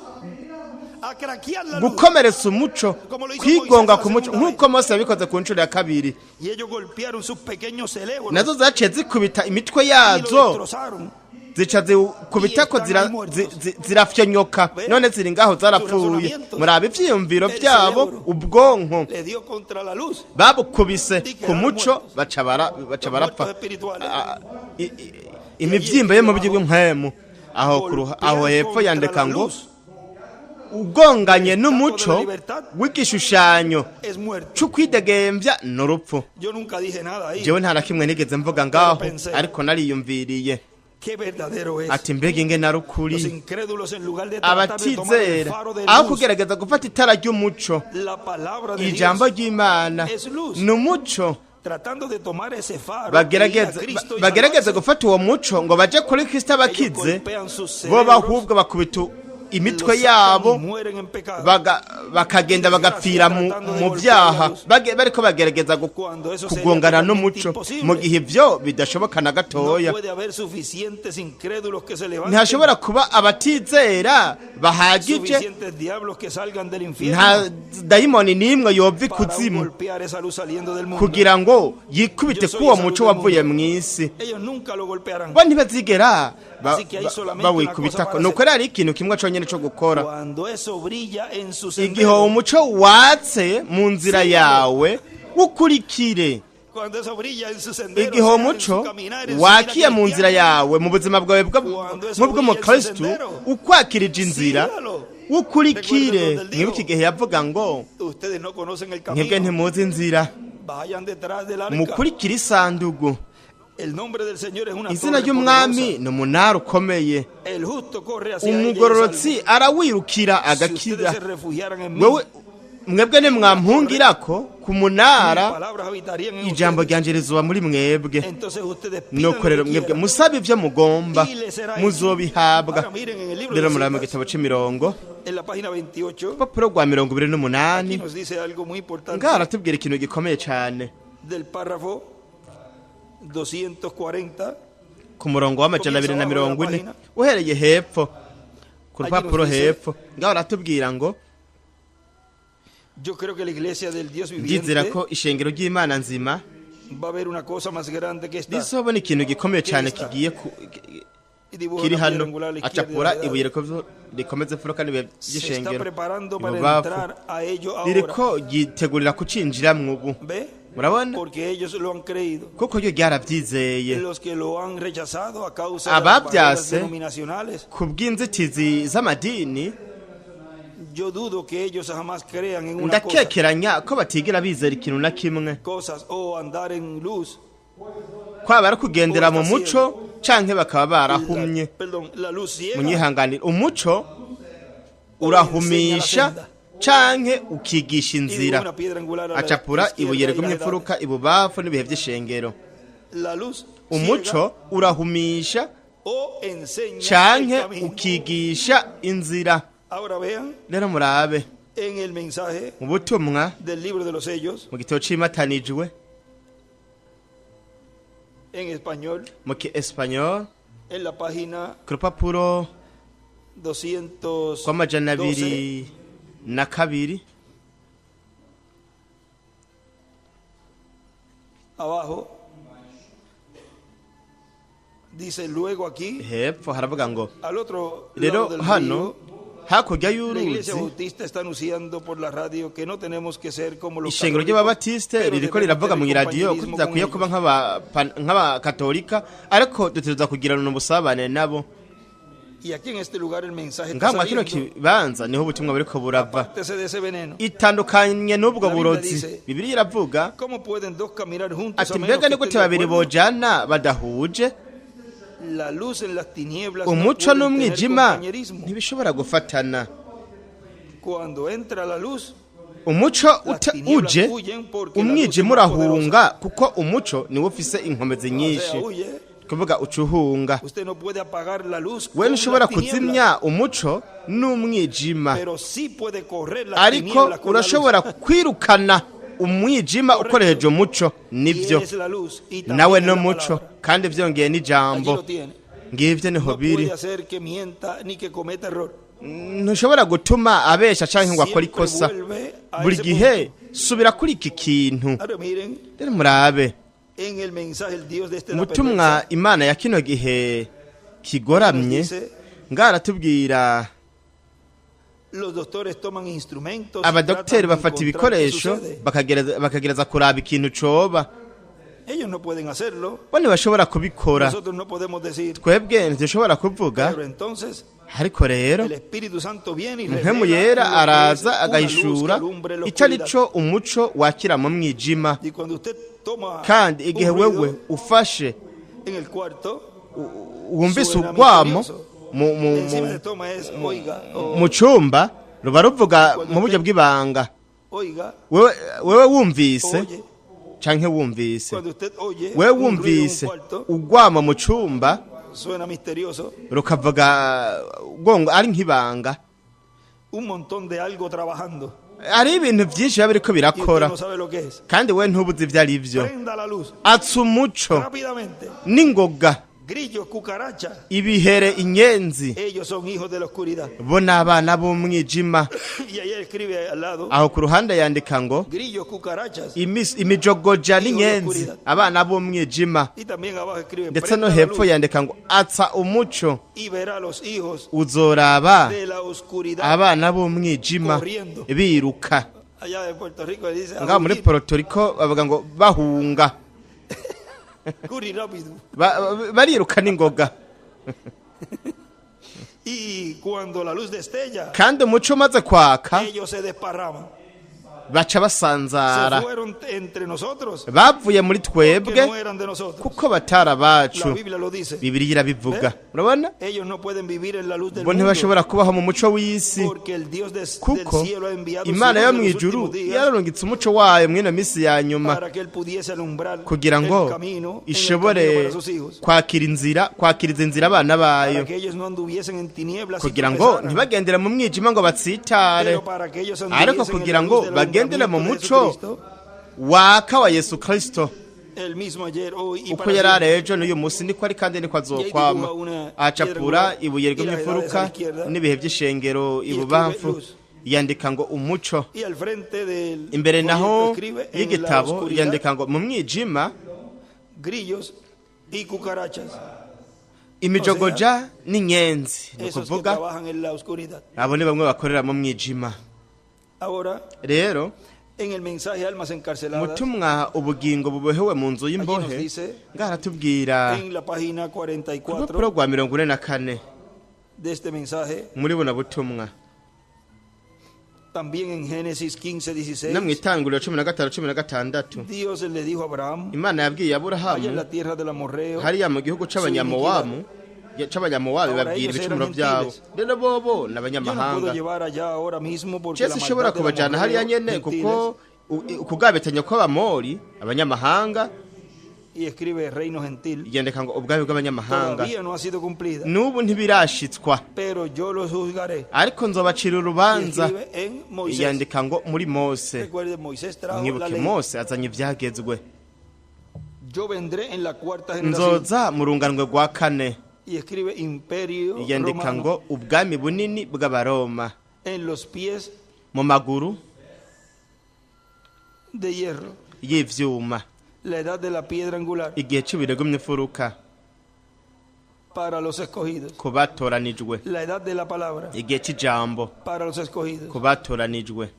a craquear la luz. gukomeretsa umuco, kwigonga ku muco nk'uko Mose yabikoze ku nshuro ya kabiri. Y ellos golpearon sus pequeños cerebros Nazo zaciye zikubita imitwe y lo yazo, destrozaron. zica zikubitako zirafyonyoka. None ziri ngaho zarapfuye. Muraba ivyiyumviro vyabo, ubwonko Le dio contra la luz. babukubise ku muco, baca barapfa. Imivyimba yo mu by'impwemu. Aho aho hepfo Golpear yandika contra la ngo luz ugonganye n'umuco w'igishushanyo es muerte. c'ukwidegembya n'urupfu. Yo nunca dije nada ahí. Jewe nta na kimwe nigeze mvuga ngaho, ariko nariyumviriye Qué verdadero es. ati mbega ingene ari ukuri. Los incrédulos en lugar de tratar de tomar el Abatizera faro de aho luz, kugerageza gufata itara ry'umuco, la palabra de ijambo Dios, ry'Imana es luz. ni umuco, tratando de tomar ese faro e ir a bagerageza Cristo y bagerageza salvarse, gufata uwo muco ngo baje kuri Kristo ellos abakize, golpean sus bo cerebros, ahubwo bakubita imitwe los sacan yabo, y mueren en pecado. Bakagenda bagapfira mu byaha. Bariko bagerageza Cuando eso sería kugongana totalmente n'umuco, imposible. mu gihe ivyo bidashoboka na No gatoya. puede haber suficientes incrédulos que se levanten, Ntihashobora kuba abatizera bahagije, suficientes diablos que salgan del infierno nta dayimoni n'imwe yova para aún ikuzimu golpear esa luz saliendo del mundo. kugira ngo yikubite k'uwo muco wavuye mw'isi. Ellos nunca lo golpearán. Bo ntibazigera Así que hay solamente una cosa bawikubitako. para Nuko hacer. rero hari ikintu kimwe conyene co gukora. Cuando eso brilla en su Igihe uwo sendero, muco watse mu nzira yawe, wukurikire. cuando eso brilla en su sendero, Igihe uwo sea en muco su caminar, en su vida wakiye mu nzira cristiana, yawe, mu buzima bwawe nk'ubw'umukristu, ukwakirije inzira, wukurikire. Mwibuke igihe yavuga ngo: ustedes no conocen el "Mwebwe camino, ntimuzi inzira, vayan detrás del arca. mukurikire isandugu." El nombre del Señor es una Izina torre ry'Umwami poderosa. ni umunara ukomeye. El justo corre hacia ella y es Umugororotsi salvo. arawirukira Si ustedes agakira. se refugiaran en mí, Wewe mwebwe nimwampungirako ku mis munara, palabras habitarían en ijambo ustedes. ryanje rizoba muri mwebwe. Entonces ustedes pidan Nuko lo rero que mwebwe quieran. musabe ivyo mugomba, Y les será hecho. muzobihabwa. Ahora miren en el libro Rero de murabe mu Citas, gitabo c'imirongo, en la página 28, urupapuro rwa 28, aquí nos dice algo muy importante ngaho aratubwira ikintu gikomeye cane. del párrafo 240. Ku murongo wa 240, uhereye hepfo ku rupapuro hepfo, ngaho aratubwira ngo: Yo creo que la iglesia del Dios "Ndizera viviente ko ishengero ry'Imana nzima va a ver una cosa más grande que esta. rizobona ikintu gikomeye cane kigiye Y dibuja kiri una piedra hano." angular a la izquierda y a Acapura la ibuye edad. rikomeze imfuruka n'ibihe Se está by'ishengero preparando para ibubamfu. entrar a ello ahora. Ririko ryitegurira kucinjiramwo ubu. ¿Ve? Murabona? Porque ellos lo han creído. Kuko ryo ryaravyizeye. Los que lo han rechazado a causa de las barreras Abavyase denominacionales, ku bw'inzitizi z'amadini, yo dudo que ellos jamás crean en una cosa, ndakekeranya ko batigera bizera ikintu na kimwe, cosas o andar en luz. kwaba ari kugendera mu muco canke bakaba barahumye. Perdón, la luz ciega Munyihanganire, umuco urahumisha canke ukigisha y dibuja inzira. una piedra angular a la Acapura izquierda ibuye y las rigumye edades. imfuruka ibubafu n'ibihe vy'ishengero. La luz Umuco ciega urahumisha o enseña el canke camino. ukigisha inzira. Ahora vean Rero murabe en el mensaje mu butumwa del libro de los sellos mu gitabo c'imatanijwe en español mu ki espanyol, en la página ku rupapuro 212 rwa 202, abajo dice luego aquí hepfo haravuga ngo: al otro "Rero lado del hano río hakurya la y'uruzi, iglesia bautista está anunciando por la radio que no tenemos que ser como los ishengero católicos, ry'ababatiste pero ririko debemos riravuga mu tener iradiyo ko compañerismo con tudakwiye kuba ellos. nk'abakatolika, ariko dutegerezwa kugirana ubusabane nabo." Y aquí en este lugar el mensaje está Ngaha mwa kino saliendo. kibanza niho ubutumwa buriko burava. Apártese de ese veneno. Itandukanye n'ubwo La Biblia burozi. dice, Bibiliya iravuga ¿Cómo pueden dos caminar juntos ati: a menos "Mbega que ni gute estén de babiri acuerdo? bojana badahuje?" La luz en las tinieblas no Umuco pueden tener n'umwijima compañerismo. ntibishobora gufatana. Cuando entra la luz, Umuco las tinieblas uje, huyen porque la luz es umwijima más urahunga, poderosa. kuko umuco niwo ufise inkomezi O sea, nyinshi. huye. Kuvuga uca uhunga. Usted no puede apagar la luz We con ntushobora las tinieblas, kuzimya umuco n'umwijima, pero sí puede correr las ariko tinieblas con la luz. urashobora kwirukana umwijima ukoresheje umuco. Y Nibyo. él es la luz y también Nawe es no la muco, palabra. kandi vyongeye Allí n'ijambo. lo tiene. Ngivyo niho No biri. puede hacer que mienta ni que cometa error. Ntushobora gutuma abesha canke ngo akore Siempre ikosa. vuelve a Buri ese gihe punto. subira kuri iki kintu. Ahora miren Rero murabe en el mensaje el Dios de esta edad ubutumwa perversa Imana ya kino gihe kigoramye, nos dice, ngaho aratubwira: los doctores toman instrumentos y "Abadogiteri tratan de bafata encontrar qué ibikoresho sucede. bakagereza kuraba ikintu coba." Ellos no pueden hacerlo. Bo ntibashobora kubikora. Nosotros no podemos decir, Twebwe ntidushobora kuvuga. pero entonces Ariko rero el Espíritu Santo viene y Mpwemu revela Yera lo que es araza una luz que agahishura alumbre la ico ari oscuridad. co umuco wakira mu mwijima. Y cuando usted toma Kandi igihe un wewe ruido ufashe en el cuarto, wumvise suena urwamo misterioso. Encima de toma es oiga, o mu cumba, ruba ruvuga mu buryo bw'ibanga. oiga, Wewe wumvise oye. canke wumvise, Cuando usted oye wewe un ruido en un wumvise cuarto, urwamo mu cumba, suena misterioso, rukavuga gongo ari nk'ibanga, un montón de algo trabajando hari ibintu vyinshi biba biriko y usted birakora, no sabe lo que es. kandi we ntubuze ivyo ari vyo. Prenda la luz Atsa umuco rápidamente. n'ingoga. Grillos, cucarachas, Ibihere, inyenzi, ellos son hijos de la oscuridad. Bo ni abana b'umwijima. Y ahí escribe al lado, Aho ku ruhande yandika ngo grillos, cucarachas. Imijogoja n'inyenzi, abana b'umwijima. Y también abajo escribe, Ndetse no "Prenda la hepfo luz yandika ngo atsa umuco, y verá a los hijos uzoraba de la oscuridad." abana b'umwijima biruka. Allá de Puerto Rico le dice, Ngaho muri "A huir, Puerto Rico bavuga ngo bahunga. corre rápido." Bariruka n'ingoga. Y cuando la luz destella, Kandi umuco umaze kwaka, ellos se desparraman. baca Se basanzara. fueron entre nosotros Bavuye muri que twebwe no eran de nosotros. kuko batari La abacu. Biblia lo dice. Bibiliya irabivuga, urabona. Ellos no pueden vivir en la luz del Bo mundo ntibashobora kubaho mu muco w'isi, porque el Dios del kuko cielo ha enviado su Imana luz yo en mu los ijuru últimos días yararungitse umuco wayo mw'ino minsi ya nyuma para que él pudiese alumbrar kugira ngo el camino, en el ishobore camino para sus hijos, kwakira inzira, kwakiriza inzira abana bayo, para que ellos no anduviesen en tinieblas y kugira ngo tropezaran, ntibagendere mu mwijima ngo batsitare, pero para que ellos ariko anduviesen en kugira la ngo luz del bagendere mu alumbramiento de muco Jesucristo, waka wa Yesu Kristo. el mismo ayer, hoy y Uko para yari ari siempre. ejo n'uyu munsi niko ari kandi niko azokwama. Acapura ibuye rigumye imfuruka n'ibihe by'ishengero ibubamfu, yandika ngo umuco. Y al frente del Imbere folleto naho escribe, en la y'igitabo oscuridad, yandika ngo mu mwijima, grillos y cucarachas, imijogoja n'inyenzi, ni esos que ukuvuga trabajan en la oscuridad. Abo ni bamwe bakorera mu mwijima. Ahora, Rero en el mensaje Almas Encarceladas, mutumwa ubugingo bubohewe mu nzu y'imbohe, dice, ngaratubwira en la página ku rupapuro 44 rwa 44 de este mensaje, muri buno butumwa, también en Génesis 15, 16, no mu itanguriro 15:16, Dios le dijo a Abraham, Imana yabwiye allá Aburahamu en la tierra del Amorreo, hariya mu gihugu c'Abanyamowamu, c'Abanyamowabi, Ahora babwira ellos eran ibicumuro byabo. gentiles. Rero bobo ni Yo no abanyamahanga. puedo llevar allá ahora mismo porque Jesi la ishobora maldad del kubajana hariya amorreo, nyene gentiles, kuko ukugabitanya kw'Abamori, abanyamahanga, y escribe reino gentil, yandika ngo ubwami bw'abanyamahanga, todavía no ha sido cumplida, n'ubu ntibirashitswa, pero yo los juzgaré. ariko nzobacira Y urubanza. escribe en Moisés. Yandika ngo muri Mose. Recuerde, Moisés trajo la Mwibuke, ley. Mose azanye ivyagezwe. Yo vendré en la cuarta generación. Nzoza mu runganwe rwa kane. Y escribe imperio Yandika romano ngo ubwami bunini bw'Abaroma en los pies mu maguru de hierro, y'ivyuma, la edad de la piedra angular igihe c'ibirego imfuruka para los escogidos, ku batoranijwe, la edad de la palabra igihe c'ijambo para los escogidos. ku batoranijwe.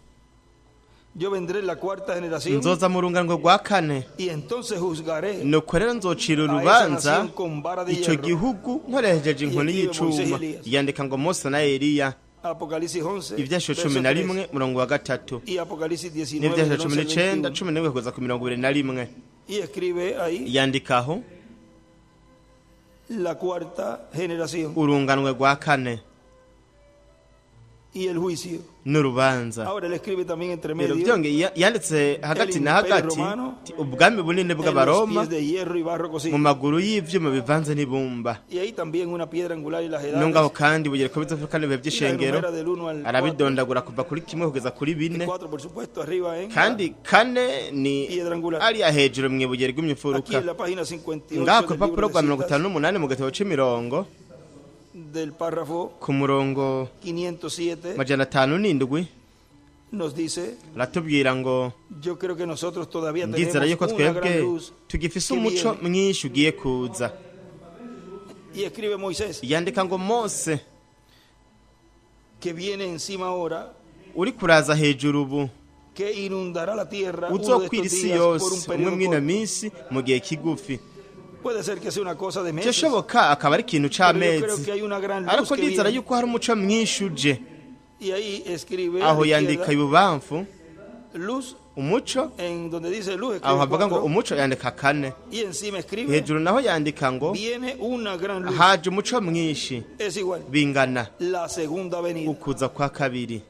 Yo vendré en la cuarta generación Nzoza mu runganwe rwa kane, y entonces juzgaré nuko rero nzocira a esa urubanza nación con vara de ico hierro. gihugu nkoresheje inkoni y'icuma. Yandika ngo Mose na Eliya. Apocalipsis 11, Ivyasho verso cumi na 3, rimwe murongo wa gatatu y Apocalipsis 19, n'ivyasho del cumi 11 al n'icenda 21. 11 kugeza ku 21. Y escribe ahí Yandikaho la cuarta generación urunganwe rwa kane y el juicio. N'urubanza. Ahora él escribe también entre Rero medio byongeye yanditse hagati El na imperio hagati romano ti ubwami bunini en los bw'Abaroma pies de hierro y barro mu cocido. maguru y'ivyuma bivanze n'ibumba. Y ahí también una piedra angular y las edades. No ngaho kandi bugereko bizofuka n'ibihe Y la by'ishengero, enumera del 1 al 4. arabidondagura kuva kuri kimwe kugeza kuri bine. 4, por supuesto, arriba en Kandi kane ni piedra angular. ariya hejuru mw'ibuye Aquí ry'imfuruka. en la página 58 Ngaho ku del rupapuro libro de rwa mirongo citas, itanu n'umunani mu gatabo c'imirongo, del párrafo ku murongo 507, 507, nos dice, aratubwira ngo yo creo que nosotros todavía ndizera tenemos yuko una twebwe gran luz tugifise que umuco viene. mwinshi ugiye kuza. Y escribe Moisés, Yandika ngo Mose que viene encima ahora, uri kuraza hejuru ubu, que inundará la tierra uno de uzokwira estos isi días por un yose umwe periodo mw'ino corto. minsi mu gihe kigufi. Puede ser que sea una cosa de meses, Byoshoboka akaba ari ikintu pero yo creo c'amezi, que hay una gran luz ariko que ndizera viene. yuko hari umuco mwinshi uje. Y ahí escribe a Aho la yandika izquierda, ibubamfu luz, umuco, en donde dice luz aho escribe havuga ngo 4, umuco yandika kane, y encima escribe hejuru naho yandika ngo viene una gran luz. haje umuco mwinshi. Es igual Bingana la segunda venida. ukuza kwa kabiri.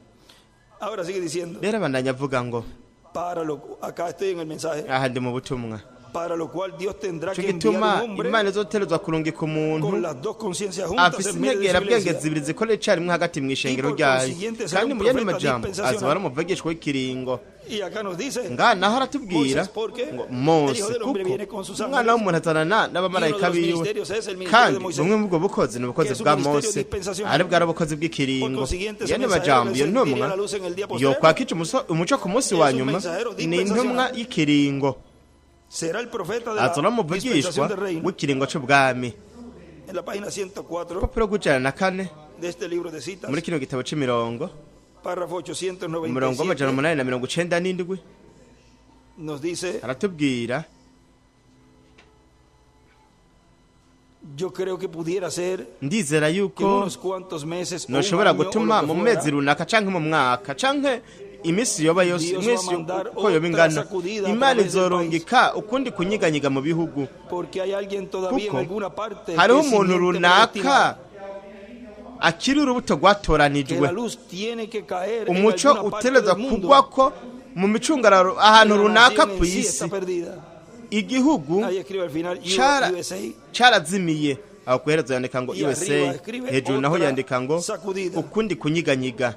Ahora sigue diciendo, Rero abandanya avuga ngo para lo acá estoy en el mensaje, aha ndi mu butumwa, Para lo cual Dios tendrá Ico que enviar gituma un hombre Imana izoterezwa kurungika umuntu con las dos conciencias juntas afise en medio de su integerabwenge iglesia. zibiri zikorera icarimwe hagati mw'ishengero Y por ryayo. consiguiente será Kandi un mu yandi profeta majambo dispensacional. azoba ari umuvugishwa w'ikiringo. Y acá nos dice Ngaha naho aratubwira Moisés, porque ngo el Hijo Mose, del Hombre kuko viene con sus umwana ángeles. w'umuntu azanana n'abamarayika Y uno de los biwe. ministerios es el ministerio Kandi de Moisés, bumwe mu bwo bukozi ni ubukozi que es un bwa ministerio Mose, dispensacional. ari bwari ubukozi bw'ikiringo. Por consiguiente, ese Yandi mensajero majambo, iyo encendería ntumwa la luz en el día postrero. yokwakije umuco ku munsi wa Es un nyuma, mensajero ni intumwa dispensacional. y'ikiringo. Será el profeta de la Azoba umuvugishwa dispensación del reino. w'ikiringo c'ubwami. En la página 104 Urupapuro rw'ijana na kane de este libro de citas, muri kino gitabo c'imirongo, párrafo umurongo w'amajana 897, 897, nos dice: aratubwira: Yo creo que pudiera ser Ndizera que en yuko unos cuantos meses o un noshobora año o gutuma lo que mu fuera, mezi runaka canke mu mwaka canke iminsi yoba yose, Dios va a iminsi mandar uko yoba otra ingana, sacudida a Imana través del izorungika ukundi kunyiganyiga mu bihugu, porque hay alguien todavía en kuko alguna parte hariho que es umuntu simiente runaka predestinada, akiri urubuto que rwatoranijwe, la luz tiene que caer en umuco alguna parte utereza del mundo. kugwako mu micungararo ahantu La runaka nación ku en sí isi. está perdida. Igihugu Ahí escribe al final USA. carazimiye. Aho kuherezo yandika ngo Y USA, arriba escribe hejuru naho otra yandika ngo sacudida. ukundi kunyiganyiga.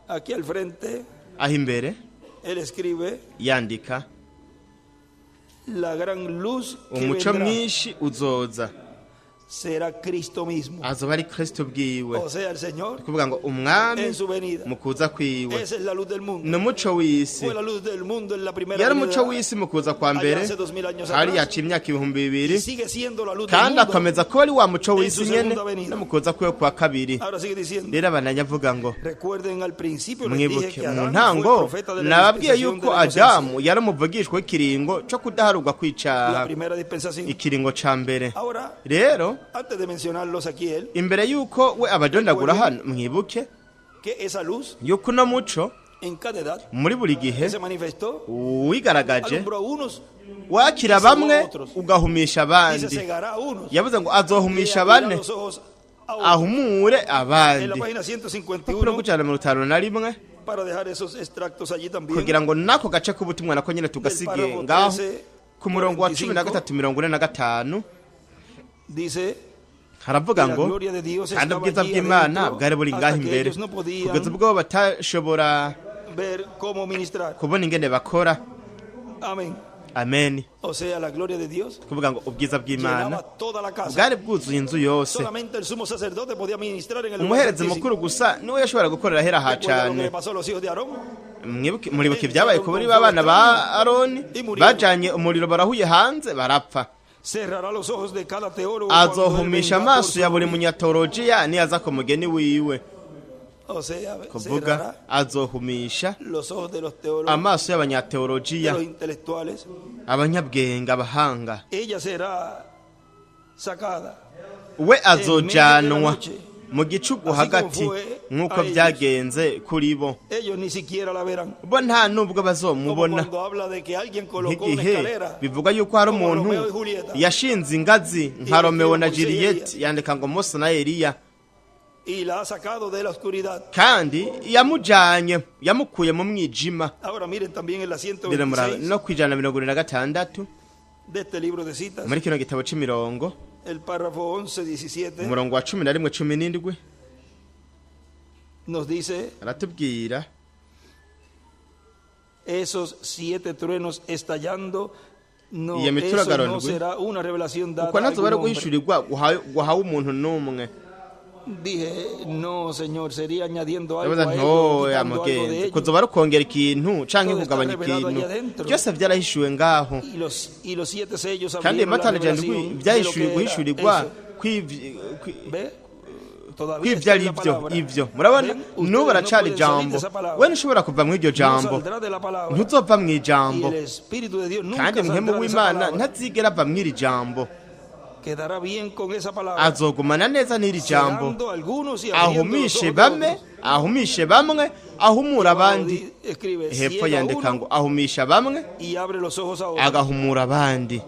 Aquí al frente Aho imbere él escribe yandika la gran luz que umuco vendrá mwinshi uzoza será Cristo mismo. azoba ari Kristo bwiwe. O sea, el Señor Kuvuga ngo umwami en su venida. mu kuza kwiwe Esa es la luz del mundo. ni umuco w'isi. Fue la luz del mundo en la primera Yari umuco venida w'isi mu kuza kwa mbere allá hace 2000 años hari atrás. yaciye imyaka 2000, Y sigue siendo la luz del kandi mundo. akomeza kuba ari wa muco w'isi En su nyene segunda venida. no mu kuza kwiwe kwa kabiri. Ahora sigue diciendo: Rero abananya avuga ngo Recuerden, al principio les dije mwibuke que mu Adán fue ntango profeta de la nababwiye dispensación yuko de la inocencia, Adamu yari umuvugishwa w'ikiringo co kudaharurwa la kw'icaha, primera dispensación. ikiringo ca mbere. Ahora, Rero antes de mencionarlos aquí él, imbere yuko we abadondagura hano, mwibuke que esa luz yuko uno muco en cada edad muri buri gihe que se manifestó wigaragaje, alumbró a unos wakira bamwe ugahumisha y se abandi. cegará a unos. Yavuze ngo Y azohumisha abrirá bane, los ojos a otros. ahumure En la abandi. página Urupapuro 151, rw'ijana na mirongo itanu na rimwe, para dejar esos extractos allí también, kugira ngo nako gace k'ubutumwa nako nyene tugasige párrafo ngaho, 13, ku murongo wa 45, 13:45, dice: haravuga La ngo gloria de Dios kandi estaba ubwiza allí bw'Imana adentro, bwari buri ngaho hasta que imbere, ellos no podían kugeza ubwo batashobora ver cómo ministrar. kubona ingene bakora. Amén. Amen. O sea, la gloria de Dios Kuvuga ngo ubwiza bw'Imana llenaba toda la casa. bwari bwuzuye inzu yose. Solamente el sumo sacerdote podía ministrar en el lugar Umuherezi santísimo. mukuru gusa niwe yashobora gukorera ahera ha Recuerda lo que cane. le pasó a los hijos de Aarón. Mwibuke, muribuka ibyabaye ku bari b'abana ba Aroni, bajanye umuriro barahuye hanze barapfa. Cerrará los ojos de cada teólogo cuando él Azohumisha venga por amaso su ya buri novia. munyatolojiya niyaza ku mugeni wiwe. O sea, Kuvuga cerrará azohumisha los ojos de los teólogos, amaso de y'abanyateolojiya, los intelectuales. abanyabwenge, abahanga. Ella será sacada We azojanwa mu gicugu hagati nk'uko Así como fue a byagenze kuri bo. Ellos ni siquiera la verán. Bo nta nubwo Como bazomubona, cuando habla de que alguien colocó una nk'igihe escalera bivugwa yuko hari como umuntu Romeo y Julieta yashinze ingazi nka Romeo na Juliet, yandika ngo Mose na Eliya, y la ha sacado de la oscuridad. kandi yamujanye yamukuye mu mwijima. Ahora miren también en la Rero murabe 126 no kwijana 76 de este libro de citas, muri kino gitabo c'imirongo, el párrafo 11, 17, umurongo wa 11 17, nos dice: aratubwira esos siete truenos estallando, no, Iyo eso mituragaro no ndwi, será una revelación dada uko a ntazoba ari algún hombre. uguhishurirwa guhawe umuntu n'umwe. Dije: no, Señor, sería añadiendo algo Ndabaza a nti ello, oya quitando algo de mugenzi, ello. kuzoba ari ukongera ikintu canke Todo está kugabanya revelado ikintu, allá adentro. byose vyarahishuwe ngaho. Y los siete sellos Kandi abrieron la imatanije ndwi revelación de lo vyahishuwe que era guhishurirwa eso. ¿Ve? Todavía kw'ivyo está en ari la byo palabra. ivyo murabona Ven, ustedes n'ubu no aracari pueden salir de ijambo. esa palabra. We ntushobora kuva mw'iryo No jambo, saldrá de la palabra. ntuzova Y mw'ijambo. el Espíritu de Dios nunca Kandi saldrá muhemu de esa w'Imana palabra. ntazigera ava mw'iri jambo. Quedará bien con esa palabra. Azogumana neza n'iri jambo, Cerrando algunos y abriendo los ahumishe ojos de bamwe, otros. ahumishe bamwe, ahumura abandi. Escribe, Hepfo ciega a yandika uno ngo ahumisha bamwe y abre los ojos a otro. agahumura abandi.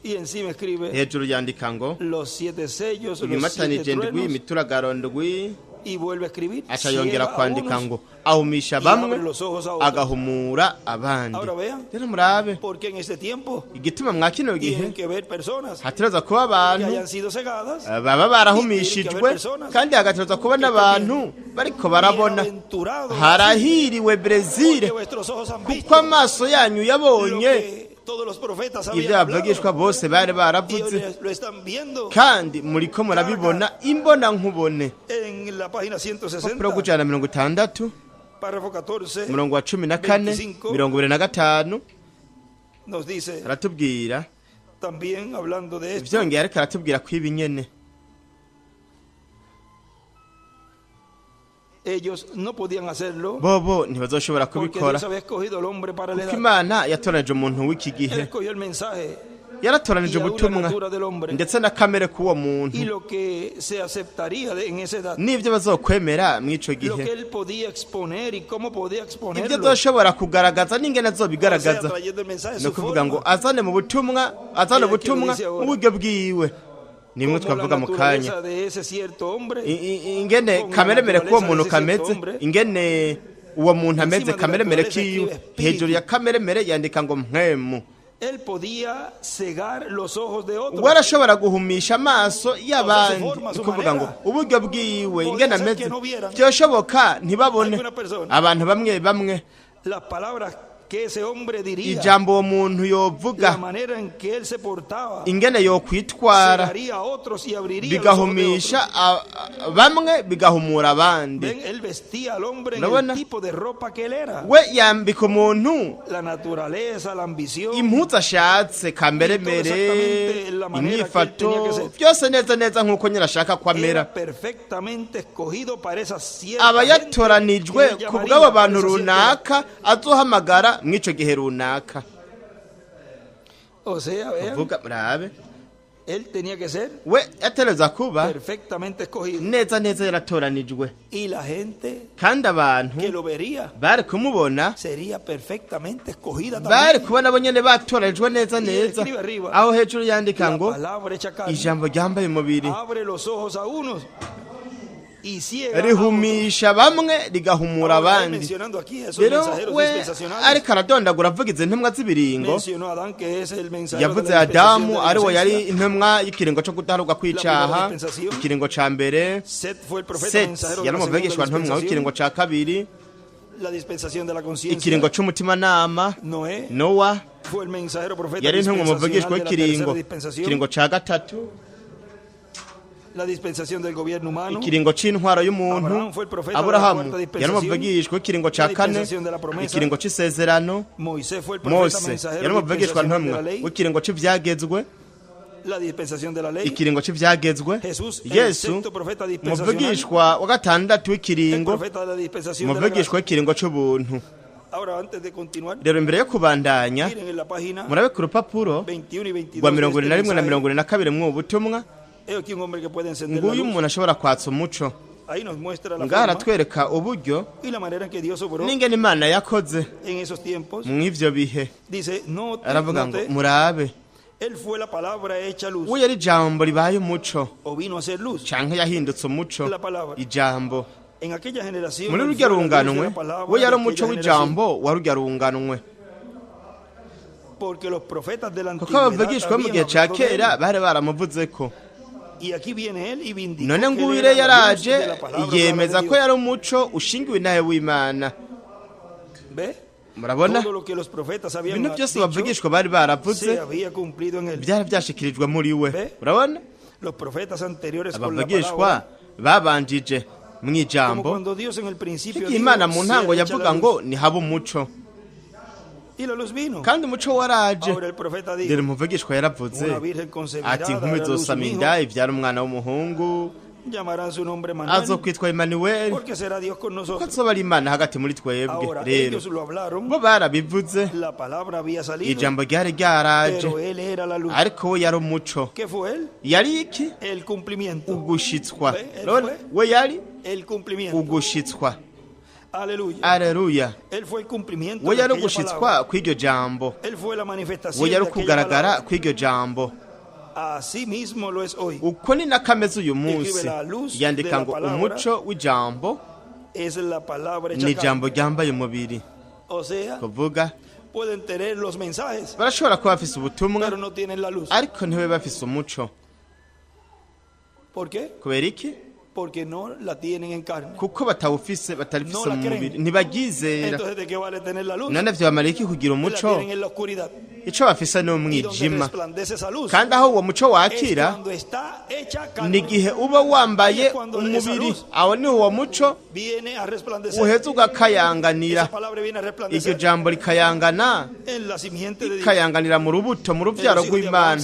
Y encima escribe Hejuru yandika ngo los siete sellos, los siete ibimatanije ndwi, truenos imituragaro ndwi, Y vuelve a escribir. Aca yongera Ciega a kwandika unos, ngo ahumisha bamwe abre los ojos a otros. Agahumura abandi. Ahora vean. Rero murabe Porque en este tiempo igituma mwa kino gihe tienen que ver personas hategerezwa kuba que abantu hayan sido cegadas. baba barahumishijwe kandi hagategerezwa kuba n'abantu bariko barabona. Bienaventurados Harahiriwe Brezil porque vuestros ojos han kuko visto amaso yanyu lo yabonye que todos los profetas ibyo habían hablado. abavugishwa bose bari Y baravuze hoy lo están viendo kandi muriko murabibona imbona nkubone. En la página 160, Urupapuro rw'160 párrafo 14, umurongo wa 14 25. 25 nos dice aratubwira también hablando de esto, vyongeye ariko aratubwira ko ibi nyene ellos no podían hacerlo bobo ntibazoshobora porque kubikora Dios había escogido al hombre para la kuko edad. Imana yatoranije umuntu w'iki Él gihe escogió el mensaje yaratoranije y aún la ubutumwa natura del hombre ndetse na kamere k'uwo muntu y lo que se aceptaría en esa edad, n'ibyo bazokwemera mw'ico lo gihe que él podía exponer y cómo podía ibyo exponerlo. azoshobora kugaragaza n'ingene O sea, azobigaragaza trayendo el mensaje de ni su ukuvuga ngo forma, azane mu butumwa azane ubutumwa mu buryo bwiwe nimwe como la twavuga mu kanya naturaleza de ese cierto hombre, ingene kameremere k'uwo muntu kameze ingene uwo muntu ameze kameremere kiwe hejuru ya kameremere yandika ngo mpwemu. Él podía cegar los ojos de otros. We arashobora guhumisha amaso y'abandi ni ukuvuga ngo uburyo bwiwe ingene ameze byoshoboka ntibabone abantu bamwe bamwe Las palabras que ese hombre diría, ijambo uwo muntu yovuga la manera en que él se portaba, ingene yokwitwara cegaría a otros y abriría los ojos de otros. bigahumisha bamwe bigahumura abandi. Ven, él vestía al hombre en Urabona? el tipo de ropa que él era. We yambika umuntu La naturaleza, la ambición, impuzu ashatse kameremere inyifato byose neza neza nk'uko nyine ashaka ko amera era perfectamente escogido para esa cierta aba gente yatoranijwe que él ku llamaría bw'abo para bantu esa cierta edad. runaka azohamagara mw'ico gihe runaka. O sea, vean, Vuga murabe él tenía que ser we yatereza kuba perfectamente escogido. neza neza yaratoranijwe Y la gente kandi abantu que lo vería bari kumubona sería perfectamente escogida bari también. kubona bo nyene batoranijwe neza neza. Aho hejuru yandika La ngo palabra hecha carne ijambo ryambaye umubiri abre los ojos a unos y ciega a otros. rihumisha bamwe rigahumura Ahora, él abandi. mencionando aquí a esos Rero mensajeros we dispensacionales, ariko aradondagura avuga izi ntumwa z'ibiringo mencionó a Adán, que es el mensajero de yavuze la dispensación Adamu de la ari we yari inocencia. intumwa y'ikiringo cyo kudaharurwa kw'icaha ikiringo ca mbere. Set fue el profeta Set mensajero de yari la segunda umuvugishwa ntumwa w'ikiringo dispensación, ca kabiri la dispensación de la conciencia. ikiringo c'umutimanama. Noé Nowa fue el mensajero profeta yari intumwa umuvugishwa dispensacional de la tercera w'ikiringo dispensación, ikiringo ca gatatu la dispensación del gobierno humano. Ikiringo c'intwaro y'umuntu. Abraham fue el profeta de la Aburahamu cuarta dispensación, yari umuvugishwa w'ikiringo ca la kane dispensación de la promesa. ikiringo c'isezerano. Moisés fue el profeta Mose mensajero yari umuvugishwa dispensacional de ntumwa la ley, w'ikiringo c'ivyagezwe la dispensación de la ley. ikiringo c'ivyagezwe. Jesús, el Yesu sexto profeta dispensacional, umuvugishwa wa gatandatu el w'ikiringo profeta de la dispensación de la umuvugishwa gracia. w'ikiringo c'ubuntu. Ahora, antes de continuar, Rero imbere yo kubandanya miren en la página murabe ku rupapuro 21 y 22 rwa de mirongo este irindwi na rimwe na mensaje. 72 mw'ubu butumwa. He aquí un hombre que puede encender la Nguyu luz. umuntu ashobora kwatsa umuco. Ahí nos muestra la Ngaha forma aratwereka uburyo y la manera en que Dios obró n'ingene Imana yakoze en esos tiempos. mw'ivyo bihe. Dice, note, Aravuga ngo note, murabe él fue la palabra hecha luz we yari ijambo ribaye umuco o vino a ser luz. canke yahindutse umuco La palabra. ijambo. En aquella generación, Muri él rurya fue la luz de runganwe la palabra we de yari umuco aquella generación, w'ijambo wa rurya runganwe porque los profetas de la kuko antigüedad abavugishwa mu habían gihe ca hablado de kera él. bari baramuvuzeko. Y aquí viene él y vindicó None que él nguyu era rero la luz yaraje de la palabra hablada yemeza de ko Dios. yari umuco ushingiwe inahe w'Imana. ¿Ve? Murabona Todo lo que los profetas habían ibintu byose dicho bavugishwa bari baravuze se había cumplido en él. byari byashikirijwe muri we. Ve? Urabona Los profetas anteriores con la abavugishwa palabra, babanjije como mw'ijambo cuando Dios en el principio igihe dijo, Imana mu ntango "Sea hecha yavuga la luz", ngo ntihabe umuco y la luz vino. kandi umuco waraje. Ahora el profeta dijo, Dore umuvugishwa yaravuze una virgen concebirá, ati inkumi dará a luz un izosama hijo, inda ibyara umwana w'umuhungu llamarán su nombre Manuel, azokwitwa Emanuweli porque será Dios con kuko nosotros. azoba ari Imana hagati muri twebwe. Ahora Rero ellos lo hablaron, bo barabivuze la palabra había salido, ijambo ryari ryaraje pero él era la luz. ariko we yari umuco. ¿Qué fue él? Yari iki? El cumplimiento. Ugushitswa. Él Urabona? fue We yari el cumplimiento. ugushitswa. Aleluya. Aleluya. Él fue el cumplimiento We de yari aquella ugushitswa palabra. kw'iryo jambo. Él fue la manifestación We de yari aquella ukugaragara palabra. kw'iryo jambo. Así mismo lo es hoy. Uko ni nakameze uyu munsi. Yandika ngo umuco w'ijambo Es la palabra hecha ni carne. ijambo ryambaye umubiri. O sea, Kuvuga pueden tener los mensajes, barashobora kuba bafise ubutumwa, pero no tienen la luz. ariko ntibabe bafise umuco. ¿Por qué? Kubera iki? Porque no la tienen en carne. Kuko batawufise, batarifise No la mu creen. mubiri, ntibaryizera. Entonces, ¿de qué vale tener la luz? None vyobamara iki kugira La umuco? tienen en la oscuridad. Ico bafise ni Y donde umwijima. resplandece esa luz Kandi aho uwo muco es wakira cuando está hecha ni carne. igihe uba wambaye umubiri, aho niho uwo muco Viene a resplandecer. uheza ugakayanganira. Esa palabra viene a Iryo resplandecer jambo rikayangana, en la simiente de Dios. rikayanganira mu rubuto, mu ruvyaro rw'Imana,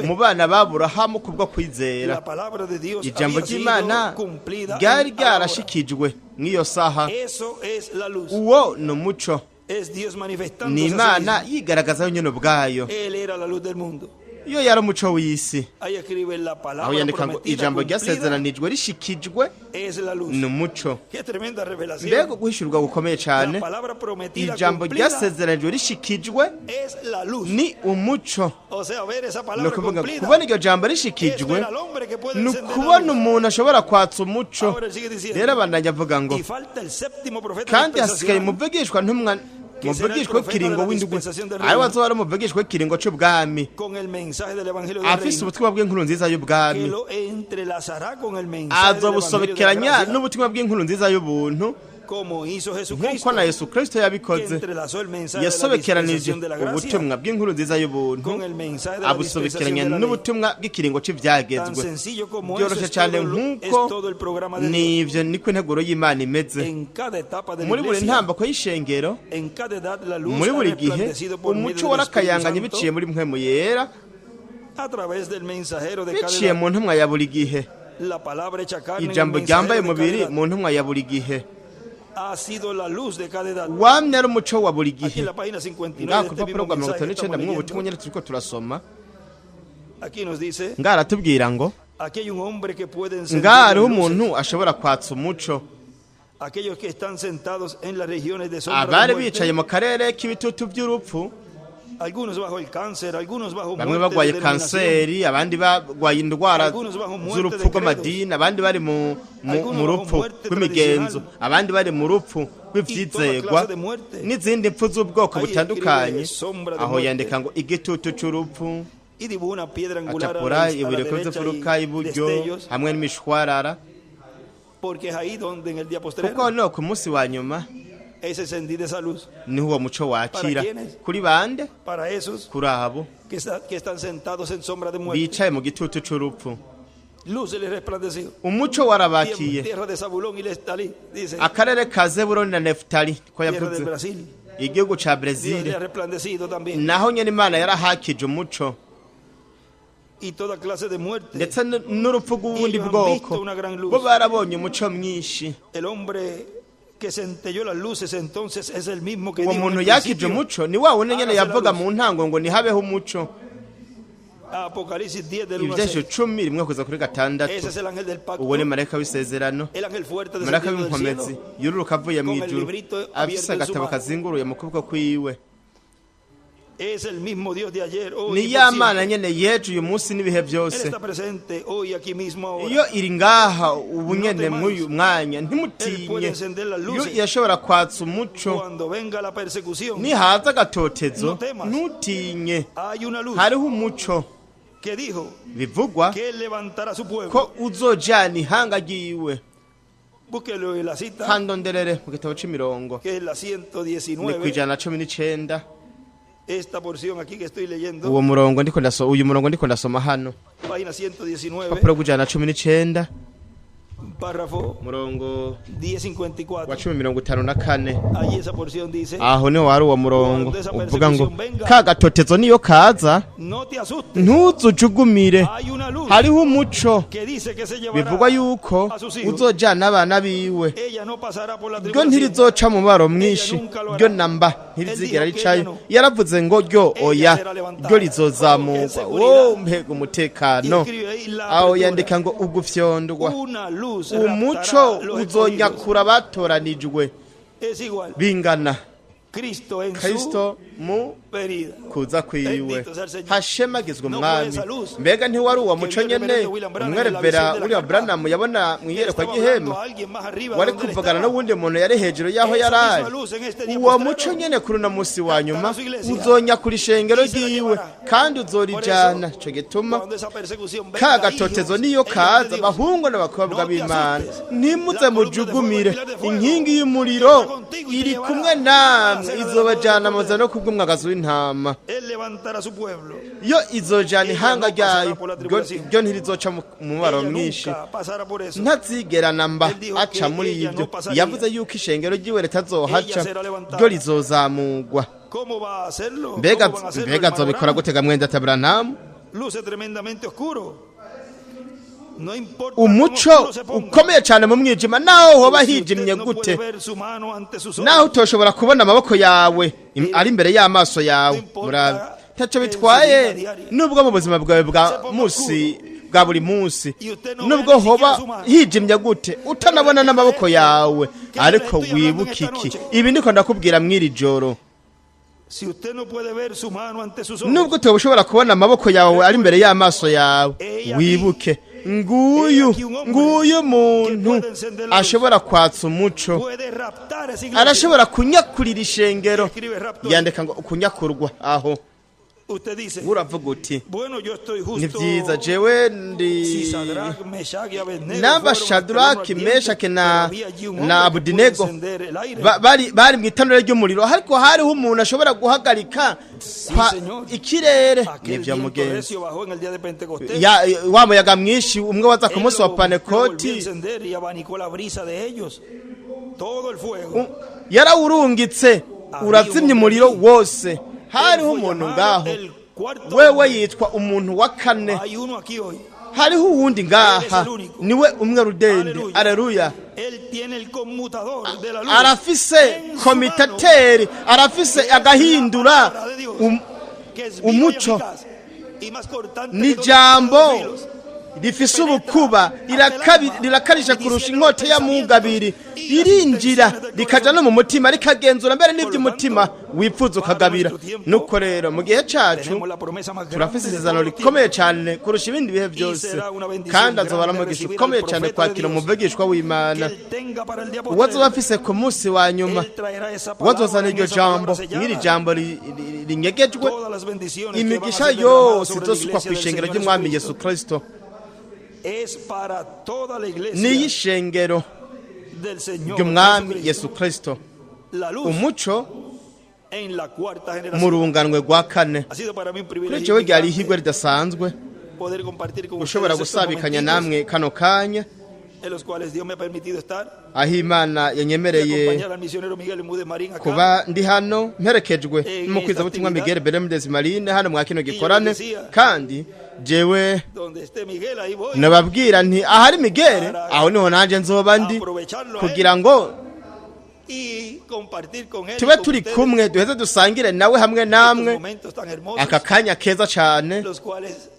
mu bana b'Aburahamu kubwo kwizera. La palabra de Dios Ijambo había sido ry'Imana cumplida ryari en ahora. ryarashikijwe mw'iyo saha. Eso es la luz. Uwo ni umuco, Es Dios ni manifestándose a sí Imana mismo. yigaragaza yonyene ubwayo. Él era la luz del mundo. Iyo yari umuco w'isi. Ahí escribe la Aho palabra yandika ngo prometida ijambo cumplida ryasezeranijwe rishikijwe es la luz. ni umuco. Qué tremenda revelación. Mbega guhishurwa gukomeye cane! La palabra prometida Ijambo cumplida ryasezeranijwe rishikijwe es la luz. ni umuco. O sea, ver esa Ni palabra ukuvuga ngo cumplida kubona iryo jambo es rishikijwe ver al hombre que puede ni encender la ukubona luz. umuntu ashobora kwatsa umuco. Ahora él sigue diciendo, Rero abandanya avuga ngo y falta el séptimo profeta kandi hasigaye dispensacional, umuvugishwa ntumwa, umuvugishwa w'ikiringo w'indwi, ariwe azoba ari umuvugishwa w'ikiringo c'ubwami, con el mensaje del evangelio del afise reino, ubutumwa bw'inkuru nziza que y'ubwami, lo entrelazará con el mensaje del evangelio de la azobusobekeranya gracia, n'ubutumwa bw'inkuru nziza y'ubuntu, como hizo Jesucristo, nk'uko na Yesu Kristo que yabikoze, entrelazó el mensaje de la yasobekeranije dispensación de la gracia ubutumwa bw'inkuru nziza y'ubuntu, con el mensaje de la dispensación abusobekeranya de la ley. n'ubutumwa bw'ikiringo Tan c'ivyagezwe. sencillo como eso Byoroshe es cyane todo, es nk'uko todo el programa de Dios. nivyo, niko integuro y'Imana imeze. En cada etapa de la Muri buri iglesia, ntambako y'ishengero, en cada edad, la luz muri ha buri gihe, resplandecido por medio umuco del Espíritu warakayanganye Santo biciye muri mpwemu yera, a través del mensajero de cada biciye edad. mu ntumwa ya buri gihe. La palabra hecha carne en el Ijambo ryambaye mensajero de cada umubiri edad mu ntumwa ya buri gihe ha sido la luz de cada edad. wamye ari umuco wa buri Aquí gihe. en la página 59 Ngaha de ku este rupapuro mismo rwa mirongo mensaje itanu que n'icenda estamos mw'ubu butumwa leyendo, nyene turiko turasoma, aquí nos dice, ngaha aratubwira ngo aquí hay un hombre que puede encender ngaha las hariho luces. umuntu ashobora kwatsa umuco. Aquellos que están sentados en las regiones de sombra de Abari muerte, bicaye mu karere k'ibitutu by'urupfu, algunos bajo el cáncer, algunos bajo bamwe muerte de bagwaye denominación, kanseri, abandi bagwaye indwara Algunos bajo muerte z'urupfu de rw'amadini, abandi bari mu Algunos mu bajo rupfu muerte rw'imigenzo, tradicional. abandi bari mu rupfu rw'ivyizegwa clase de muerte. n'izindi mpfu z'ubwoko Ahí butandukanye. escribe sombra de Aho muerte. yandika ngo igitutu c'urupfu, y dibuja una piedra angular a la, acapura a la ibuye rikoze derecha imfuruka y y'iburyo destellos, hamwe n'imishwarara, porque es ahí donde en el día postrero kuko no ku munsi wa nyuma es encendida esa luz niho uwo muco wakira. Para quiénes? Kuri bande? Para esos Kuri abo que están sentados en sombra de muerte. bicaye mu gitutu c'urupfu. Luz se les resplandeció. Umuco warabakiye. Tierra de Zabulón y Neftalí, dice, Akarere ka Zebuloni na Nefutali ko tierra del yavuze, Brasil. igihugu ca Dios le Brezil, ha resplandecido también. naho nyene Imana yarahakije umuco, Y toda clase de muerte. ndetse n'urupfu rw'ubundi Ellos han bwoko, visto una gran luz. bo barabonye umuco mwinshi. El hombre que centelló las luces entonces es el mismo que Uwo dijo en muntu el yakije principio, umuco ni wa wundi nyene Hágase la yavuga luz. mu ntango ngo ntihabeho umuco. Apocalipsis 10 del 1 al Ivyesho 6. 10 1 kuza kuri 6. Ese es el ángel del pacto, Uwo ni marayika w'isezerano, el ángel fuerte marayika descendido del w'inkomezi cielo, yururuka avuye mu con el ijuru, librito afise abierto en su agatabo mano. kazinguruye mu kuboko kwiwe. Es el mismo Dios de ayer, hoy Ni y por ya Mana siempre. nyene yeje uyu munsi n'ibihe Él byose. está presente hoy aquí mismo ahora. Iyo iri ngaha ubu nyene temáis. mw'uyu mwanya, Él ntimutinye. puede encender las Yo luces. yashobora kwatsa umuco. Cuando venga la persecución, Nihaza agatotezo, No temas. ntutinye, hay una luz hariho umuco. que dijo Bivugwa que él levantará su pueblo. ko uzojana ihanga ryiwe. Búsquelo en la cita, Kandonderere mu gitabo c'imirongo, que es la ni 119. ku 119. Esta porción aquí que estoy leyendo, Uwo murongo ndiko ndasoma, uyu murongo ndiko ndasoma hano, página 119, papuro rw'ijana na cumi n'icenda, párrafo murongo wa 1054. 1054. Allí esa porción dice, Aho niho hari uwo murongo uvuga ngo ka gatotezo niyo kaza, no te asustes, ntuzujugumire, hay una luz hariho umuco. que dice que se llevará Bivugwa yuko a sus hijos. uzojana abana biwe. Ella no pasará por la Ryo tribulación. ntirizoca mu mubabaro mwinshi, ryo namba ntirizigera ricayo. Yaravuze ngo ryo oya, ryo rizozamurwa. Wo mbega umutekano! Aho yandika ngo ugufyondwa, Una luz umuco raptará los escogidos. uzonyakura abatoranijwe. Es igual. Bingana Cristo en Kristo mu su venida. Kuza kwiwe. Bendito sea el Señor. Hashemagizwe No umwami. fue esa luz Mbega ntiwari uwo que muco vio el nyene reverendo William Branham en la umwerevera visión de la William carpa? Branham yabona mu iyerekwa Estaba hablando ry'ihema a alguien más arriba de wari donde él kuvugana estaba. n'uwundi muntu yari hejuru y'aho Esa yari ari misma luz en este día uwo postrero muco nyene kuri uno munsi wa nyuma captará su iglesia uzonyakura ishengero y se la ryiwe llevará. kandi Por uzorijana eso, ico gituma cuando esa persecución venga, ka gatotezo hijos, niyo en nombre kaza de Dios, bahungu n'abakobwa no te b'Imana asustes. ntimuze La columna de fuego, el mujugumire pilar de fuego, inkingi y'umuriro está contigo y te iri llevará kumwe a la namwe cena de la boda del izobajana muza Cordero. no kubw'umwagazi w'intama. Él levantará su pueblo. Yo izojana Ella ihanga no pasará ryayo por la ryo tribulación. ryo ntirizoca mu mubabaro Ella mwinshi. nunca pasará por eso. Ntazigera namba Él dijo aca que muri ella ibyo. no pasaría. Yavuze yuko ishengero ryiwe ritazohaca Ella será levantada. ryo rizozamugwa. ¿Cómo va a hacerlo? Mbega ¿Cómo van a hacerlo, mbega hermano azobikora Branham? gute ga mwenda Branham? Luce tremendamente oscuro. No importa cómo Umuco oscuro se ponga. ukomeye cyane mu mwijima naho hoba Si usted hijimye no gute puede ver su mano ante sus ojos, naho utoshobora kubona amaboko yawe ari imbere y'amaso yawe murabe ntacyo bitwaye nubwo mu buzima bwawe bwa munsi bwa buri munsi nubwo hoba hijimye gute utanabona n'amaboko yawe ariko wibuke iki ibi ndiko ndakubwira mw'iri joro. Si usted no puede ver su mano ante sus ojos, Nubwo utoba ushobora kubona amaboko yawe ari imbere y'amaso yawe wibuke nguyu nguyu muntu ashobora kwatsa umuco puede raptar esa iglesia. arashobora kunyakurira ishengero. Escribe rapto. Yandika ngo kunyakurwa aho. Usted dice, Uravuga uti bueno, yo estoy ni justo. byiza jewe ndi Si Sadrach, Meshach y Abednego namba fueron hasta el horno Shadraki ardiente, Meshaki pero na había allí un hombre na que pudo Abudinego encender el aire. bari mu itanura ry'umuriro ariko hariho umuntu ashobora guhagarika kwa Señor. ikirere. Aquel Nivyo viento mugenzi. recio bajó en el día de Pentecostés. Ya wa muyaga mwinshi umwe waza ku Él munsi wa lo volvió a Pantekoti encender y abanicó la brisa de ellos. Todo el fuego. yarawurungitse urazimya umuriro wose. Hariho Él fue umuntu llamado ngaho el cuarto wewe hombre. yitwa umuntu wa kane. Hay uno aquí hoy. Hariho uwundi ngaha niwe umwe rudende. Aleluya. Él tiene el conmutador de la luz. Arafise en su mano, komitateri arafise agahindura que es viva y umuco. eficaz, y más cortante que dos N'ijambo filos. rifise ubukuba rirakarisha kurusha inkota y'amugabiri ririnjira rikaja no mu mutima rikagenzura mbere n'iby'umutima wipfuza ukagabira. Nuko rero mu gihe cacu Tenemos la promesa más grande turafise de isezerano todos los rikomeye tiempos. cyane kurusha ibindi bihe byose kandi azoba ari umugisha ukomeye cyane kwakira umuvugishwa Que w'Imana él tenga para el día uwo azoba postrero. afise ku munsi wa nyuma Él traerá esa uwo palabra azozana en iryo esa jambo palabra sellada. mw'iri jambo rinyegejwe Todas las bendiciones que van a imigisha ser derramadas yose sobre la izosukwa iglesia ku del ishengero Señor ry'umwami Yesu Jesucristo Kristo es para toda la iglesia n'iy'ishengero del Señor ry'umwami Jesucristo. Yesu Kristo. La luz Umuco en la cuarta mu generación. runganwe rwa kane. Ha sido para mí un Kuri privilegio jewe ryari gigante ihirwe ridasanzwe poder compartir con gushobora ustedes estos gusabikanya momentitos namwe kano kanya en los cuales Dios me ha permitido estar aho Imana y yanyemereye acompañar al misionero Miguel Mude Marín acá. Kuba ndi hano mperekejwe n'umukwizabutumwa Miguel Bermudez Marine hano mwa kino gikorane kandi jewe Donde esté Miguel, ahí voy. nababwira nti ahari Miguel aho niho nanje nzoba ndi Aprovecharlo a él kugira ngo y compartir con él y tube con turi ustedes kumwe duheze dusangire nawe hamwe estos namwe momentos tan hermosos, aka kanya keza cyane los cuales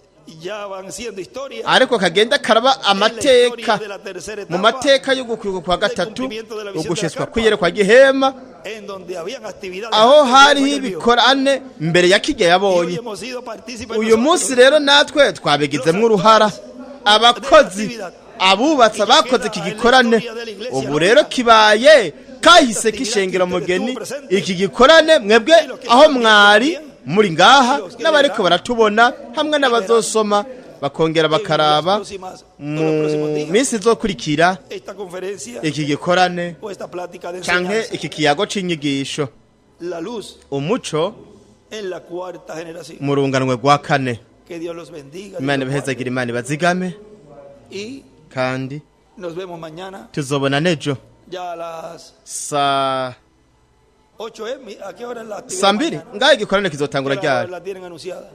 ya van siendo historia ariko kagenda karaba en la amateka historia de la tercera mu etapa, mateka yo gukwiga kwa gatatu ugushitswa kw'iyerekwa gihema en donde habían actividades aho antes de hariho lo que él vio. ibikorane mbere ya kijya Y hoy yabonye. hemos sido partícipes Uyu munsi nosotros rero natwe twabigizemo uruhara abakozi abubatsi abakoze iki gikorane ubu rero kibaye kahise k'ishengero mugeni iki gikorane mwebwe aho mwari muri ngaha n'abariko baratubona hamwe n'abazosoma bakongera en las bakaraba próximas, en mu los próximos días, minsi izokurikira esta conferencia iki gikorane o esta plática de canke enseñanza, iki kiyago c'inyigisho. La luz Umuco en la cuarta generación. mu runganwe rwa kane. Que Dios los bendiga, Dios Imana los guarde. ibahezagire Imana ibazigame Y kandi nos vemos mañana tuzobona nejo ya a las saa 8 m. ¿A qué hora es la actividad saa mbiri mañana? ngaho igikorane kizotangura ¿Qué hora ryari la tienen anunciada?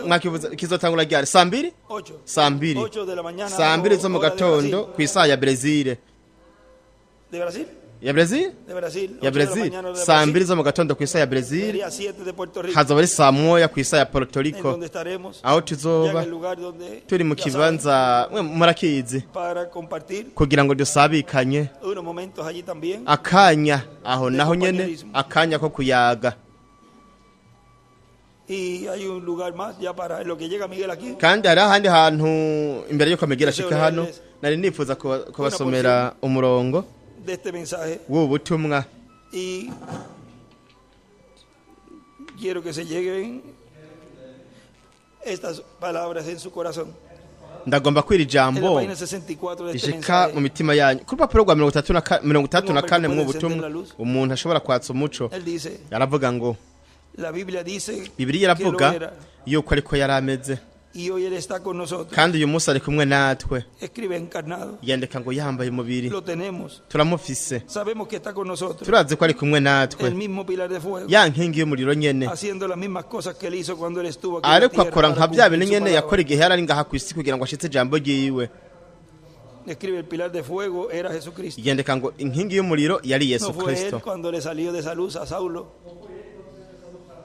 Mwakivuze kizotangura ryari saa mbiri 8. saa mbiri 8 de la mañana. saa mbiri zo mu hora de gatondo Brasil. ku isaha ya Brezil. ¿De Brasil? Ya Brezil. De Brasil. Ya 8 de la Brezil mañana, hora de saa Brasil. mbiri zo mu gatondo ku isaha ya Brezil Sería 7 de Puerto Rico. hazoba ari saa moya ku isaha ya Puerto En Rico donde estaremos aho ya en tuzoba el lugar donde turi mu ya saben, kibanza mwe murakizi para compartir kugira ngo dusabikanye unos momentos allí también. Akanya aho naho nyene akanya ko kuyaga. Y hay un lugar más ya para lo que llega Miguel aquí. Kandi hari ahandi hantu imbere y'uko Miguel ashika hano, nari nifuza kubasomera umurongo de este mensaje w'ubu butumwa. Y quiero que se lleguen estas palabras en su corazón. Ndagomba kwira En la ijambo página 64 de este rishika mensaje, mu mitima yanyu ku rupapuro rwa 34 mw'ubu butumwa, umuntu ashobora kwatsa umuco. Él dice, Aravuga ngo la Biblia dice Bibiliya que lo iravuga era, yuko ariko yari ameze, y hoy él está con nosotros. Kandi uyu munsi ari kumwe natwe. Escribe encarnado. Yandika ngo yambaye umubiri. Lo tenemos. Turamufise. Sabemos que está con nosotros. Turazi ko ari kumwe natwe. El mismo pilar de fuego. Ya nkingi y'umuriro nyene, Haciendo las mismas cosas que él hizo cuando él estuvo aquí en la ariko tierra akora para nka bya cumplir bintu su nyene palabra. yakora igihe yari ari ngaha ku isi kugira ngo ashitse ijambo ryiwe. Escribe, el pilar de fuego era Jesucristo. Yandika ngo inkingi y'umuriro yari Yesu No fue él Kristo. Cuando le salió de esa luz a Saulo,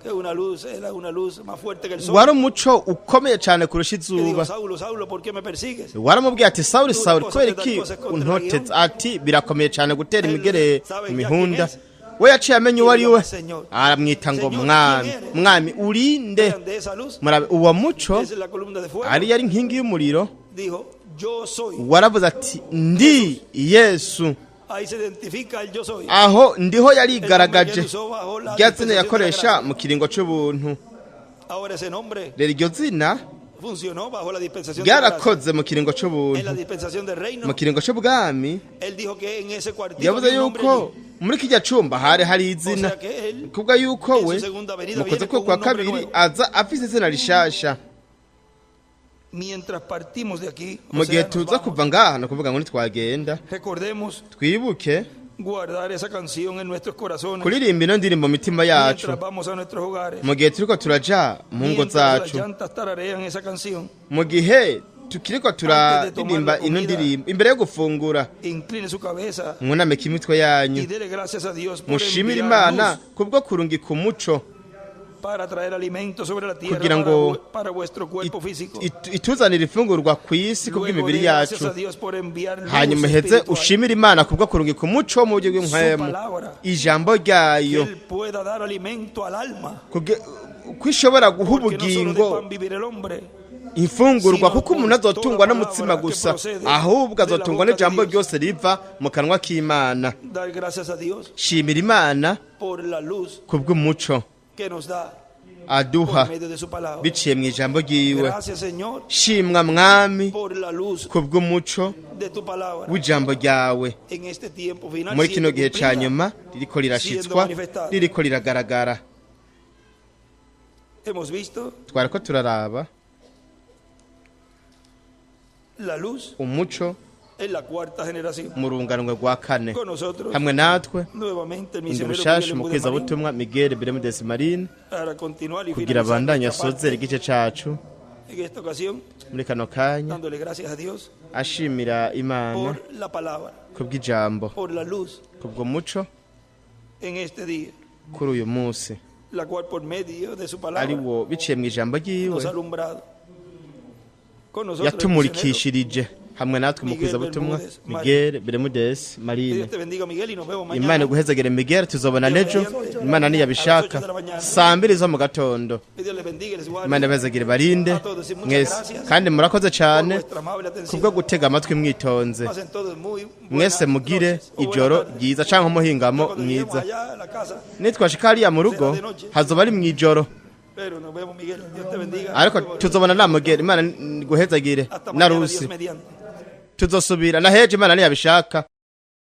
que una luz era una luz más fuerte que el sol. Wari umuco ukomeye cyane kurusha Que dijo, izuba. Saulo, Saulo, ¿por qué me persigues? Waramubwiye ati: "Sawuli, Sawuli, kubera iki untoteza?" Ati: "Birakomeye cyane gutera imigere mu mihunda." We yaciye amenya uwo ari we, aramwita ngo: "Mwami, Mwami, urinde?" Vean, de esa luz, Murabe uwo muco es la columna de fuego. ari yari inkingi y'umuriro. Dijo, yo soy. Waravuze ati: "Ndi Yesu." Ahí se identifica el yo soy. Aho ndiho El nombre que yarigaragaje, él usó bajo la rya zina dispensación de la yakoresha gracia. mu kiringo c'ubuntu. Ahora ese nombre Rero iryo zina funcionó bajo la dispensación de la gracia. ryarakoze mu kiringo En la c'ubuntu. Dispensación del reino, Mu kiringo c'ubwami, él dijo que en ese cuartito yavuze había un nombre yuko allí. muri kijya cumba hari hari O izina, sea que él kubwa yuko en we su segunda venida mu kuza viene kwe con kwa un nombre kabiri nuevo. aza afise izina rishasha. Mientras partimos de aquí, o Mu sea, gihe nos tuza vamos, kuva ngaha, ni ukuvuga ngo ntitwagenda, recordemos twibuke guardar esa canción en nuestros corazones kuririmba ino ndirimbo mu mitima yacu mientras vamos a nuestros hogares. mu gihe turiko turaja mu ngo Mientras las zacu, llantas tararean esa canción, mu gihe tukiriko turaririmba ino ndirimbo imbere yo gufungura. Incline su cabeza Mwunamike imitwe yanyu, y dele gracias a Dios por mushimire enviar Imana luz kubwo kurungika umuco para traer alimento sobre la tierra kugira ngo para vuestro cuerpo físico. Ituzanire ifungurwa ku isi Luego kubw'imibiri dé gracias yacu. A Dios por enviar luz Hanyuma uheze espiritual, ushimire Imana kubwo kurungika umuco wo mu buryo bw'impwemu, palabra. Ijambo ryayo, Que Él pueda dar alimento al alma. Ko ishobora guha Porque no solo de ubugingo pan vivir el hombre, imfungurwa, kuko umuntu azotungwa n'umutsima gusa, ahubwo azotungwa n'ijambo ryose riva mu kanwa k'Imana. Dar gracias a Dios Shimira Imana por la luz kubw'umuco que nos da aduha por medio de su palabra. biciye mu ijambo ryiwe. Gracias, Señor, Shimwa Mwami por la luz kubw'umuco de tu palabra w'ijambo ryawe en este tiempo final muri kino siendo gihe ca cumplida. nyuma ririko rirashitswa, ririko riragaragara. Hemos visto Twariko turaraba la luz umuco en la cuarta generación. mu runganwe rwa kane. Con nosotros Hamwe natwe nuevamente el indi misionero bushasha Miguel Bermúdez Marín umukwizabutumwa Miguel Bermudez Marine para continuar y kugira finalizar abandanye nuestra asozere parte igice cacu en esta ocasión, muri kano kanya, dándole gracias a Dios ashimira Imana por la palabra, kubw'ijambo, por la luz kubwo muco en este día, kuri uyu munsi, la cual por medio de su ari palabra wo biciye mu ijambo ryiwe nos ha alumbrado. Con nosotros el misionero yatumurikishirije. Hamwe natwe Miguel umukwizabutumwa Bermúdez Marín. Miguel Bermudez Que Marine. Dios te bendiga, Miguel, y nos vemos Imana mañana. iguhezagere Miguel, tuzobona nejo Imana niyabishaka saa 2 zo mu gatondo. Que Dios les bendiga y les guarde Imana ibahezagire, barinde mwese, kandi murakoze por cyane vuestra amable atención. kubwo gutega amatwi mwitonze. Pasen todos muy buenas Mwese mugire noches o buenas ijoro tardes. ryiza canke umuhingamo Cuando lleguemos mwiza. allá a la casa, Nitwashika hariya mu rugo hazoba ari mw'ijoro, pero nos vemos, Miguel. Dios te bendiga. ariko tuzobona na Miguel. Imana guhezagire Hasta na mañana, Rusi. Dios mediante. Tuzosubira na heje Imana niyabishaka.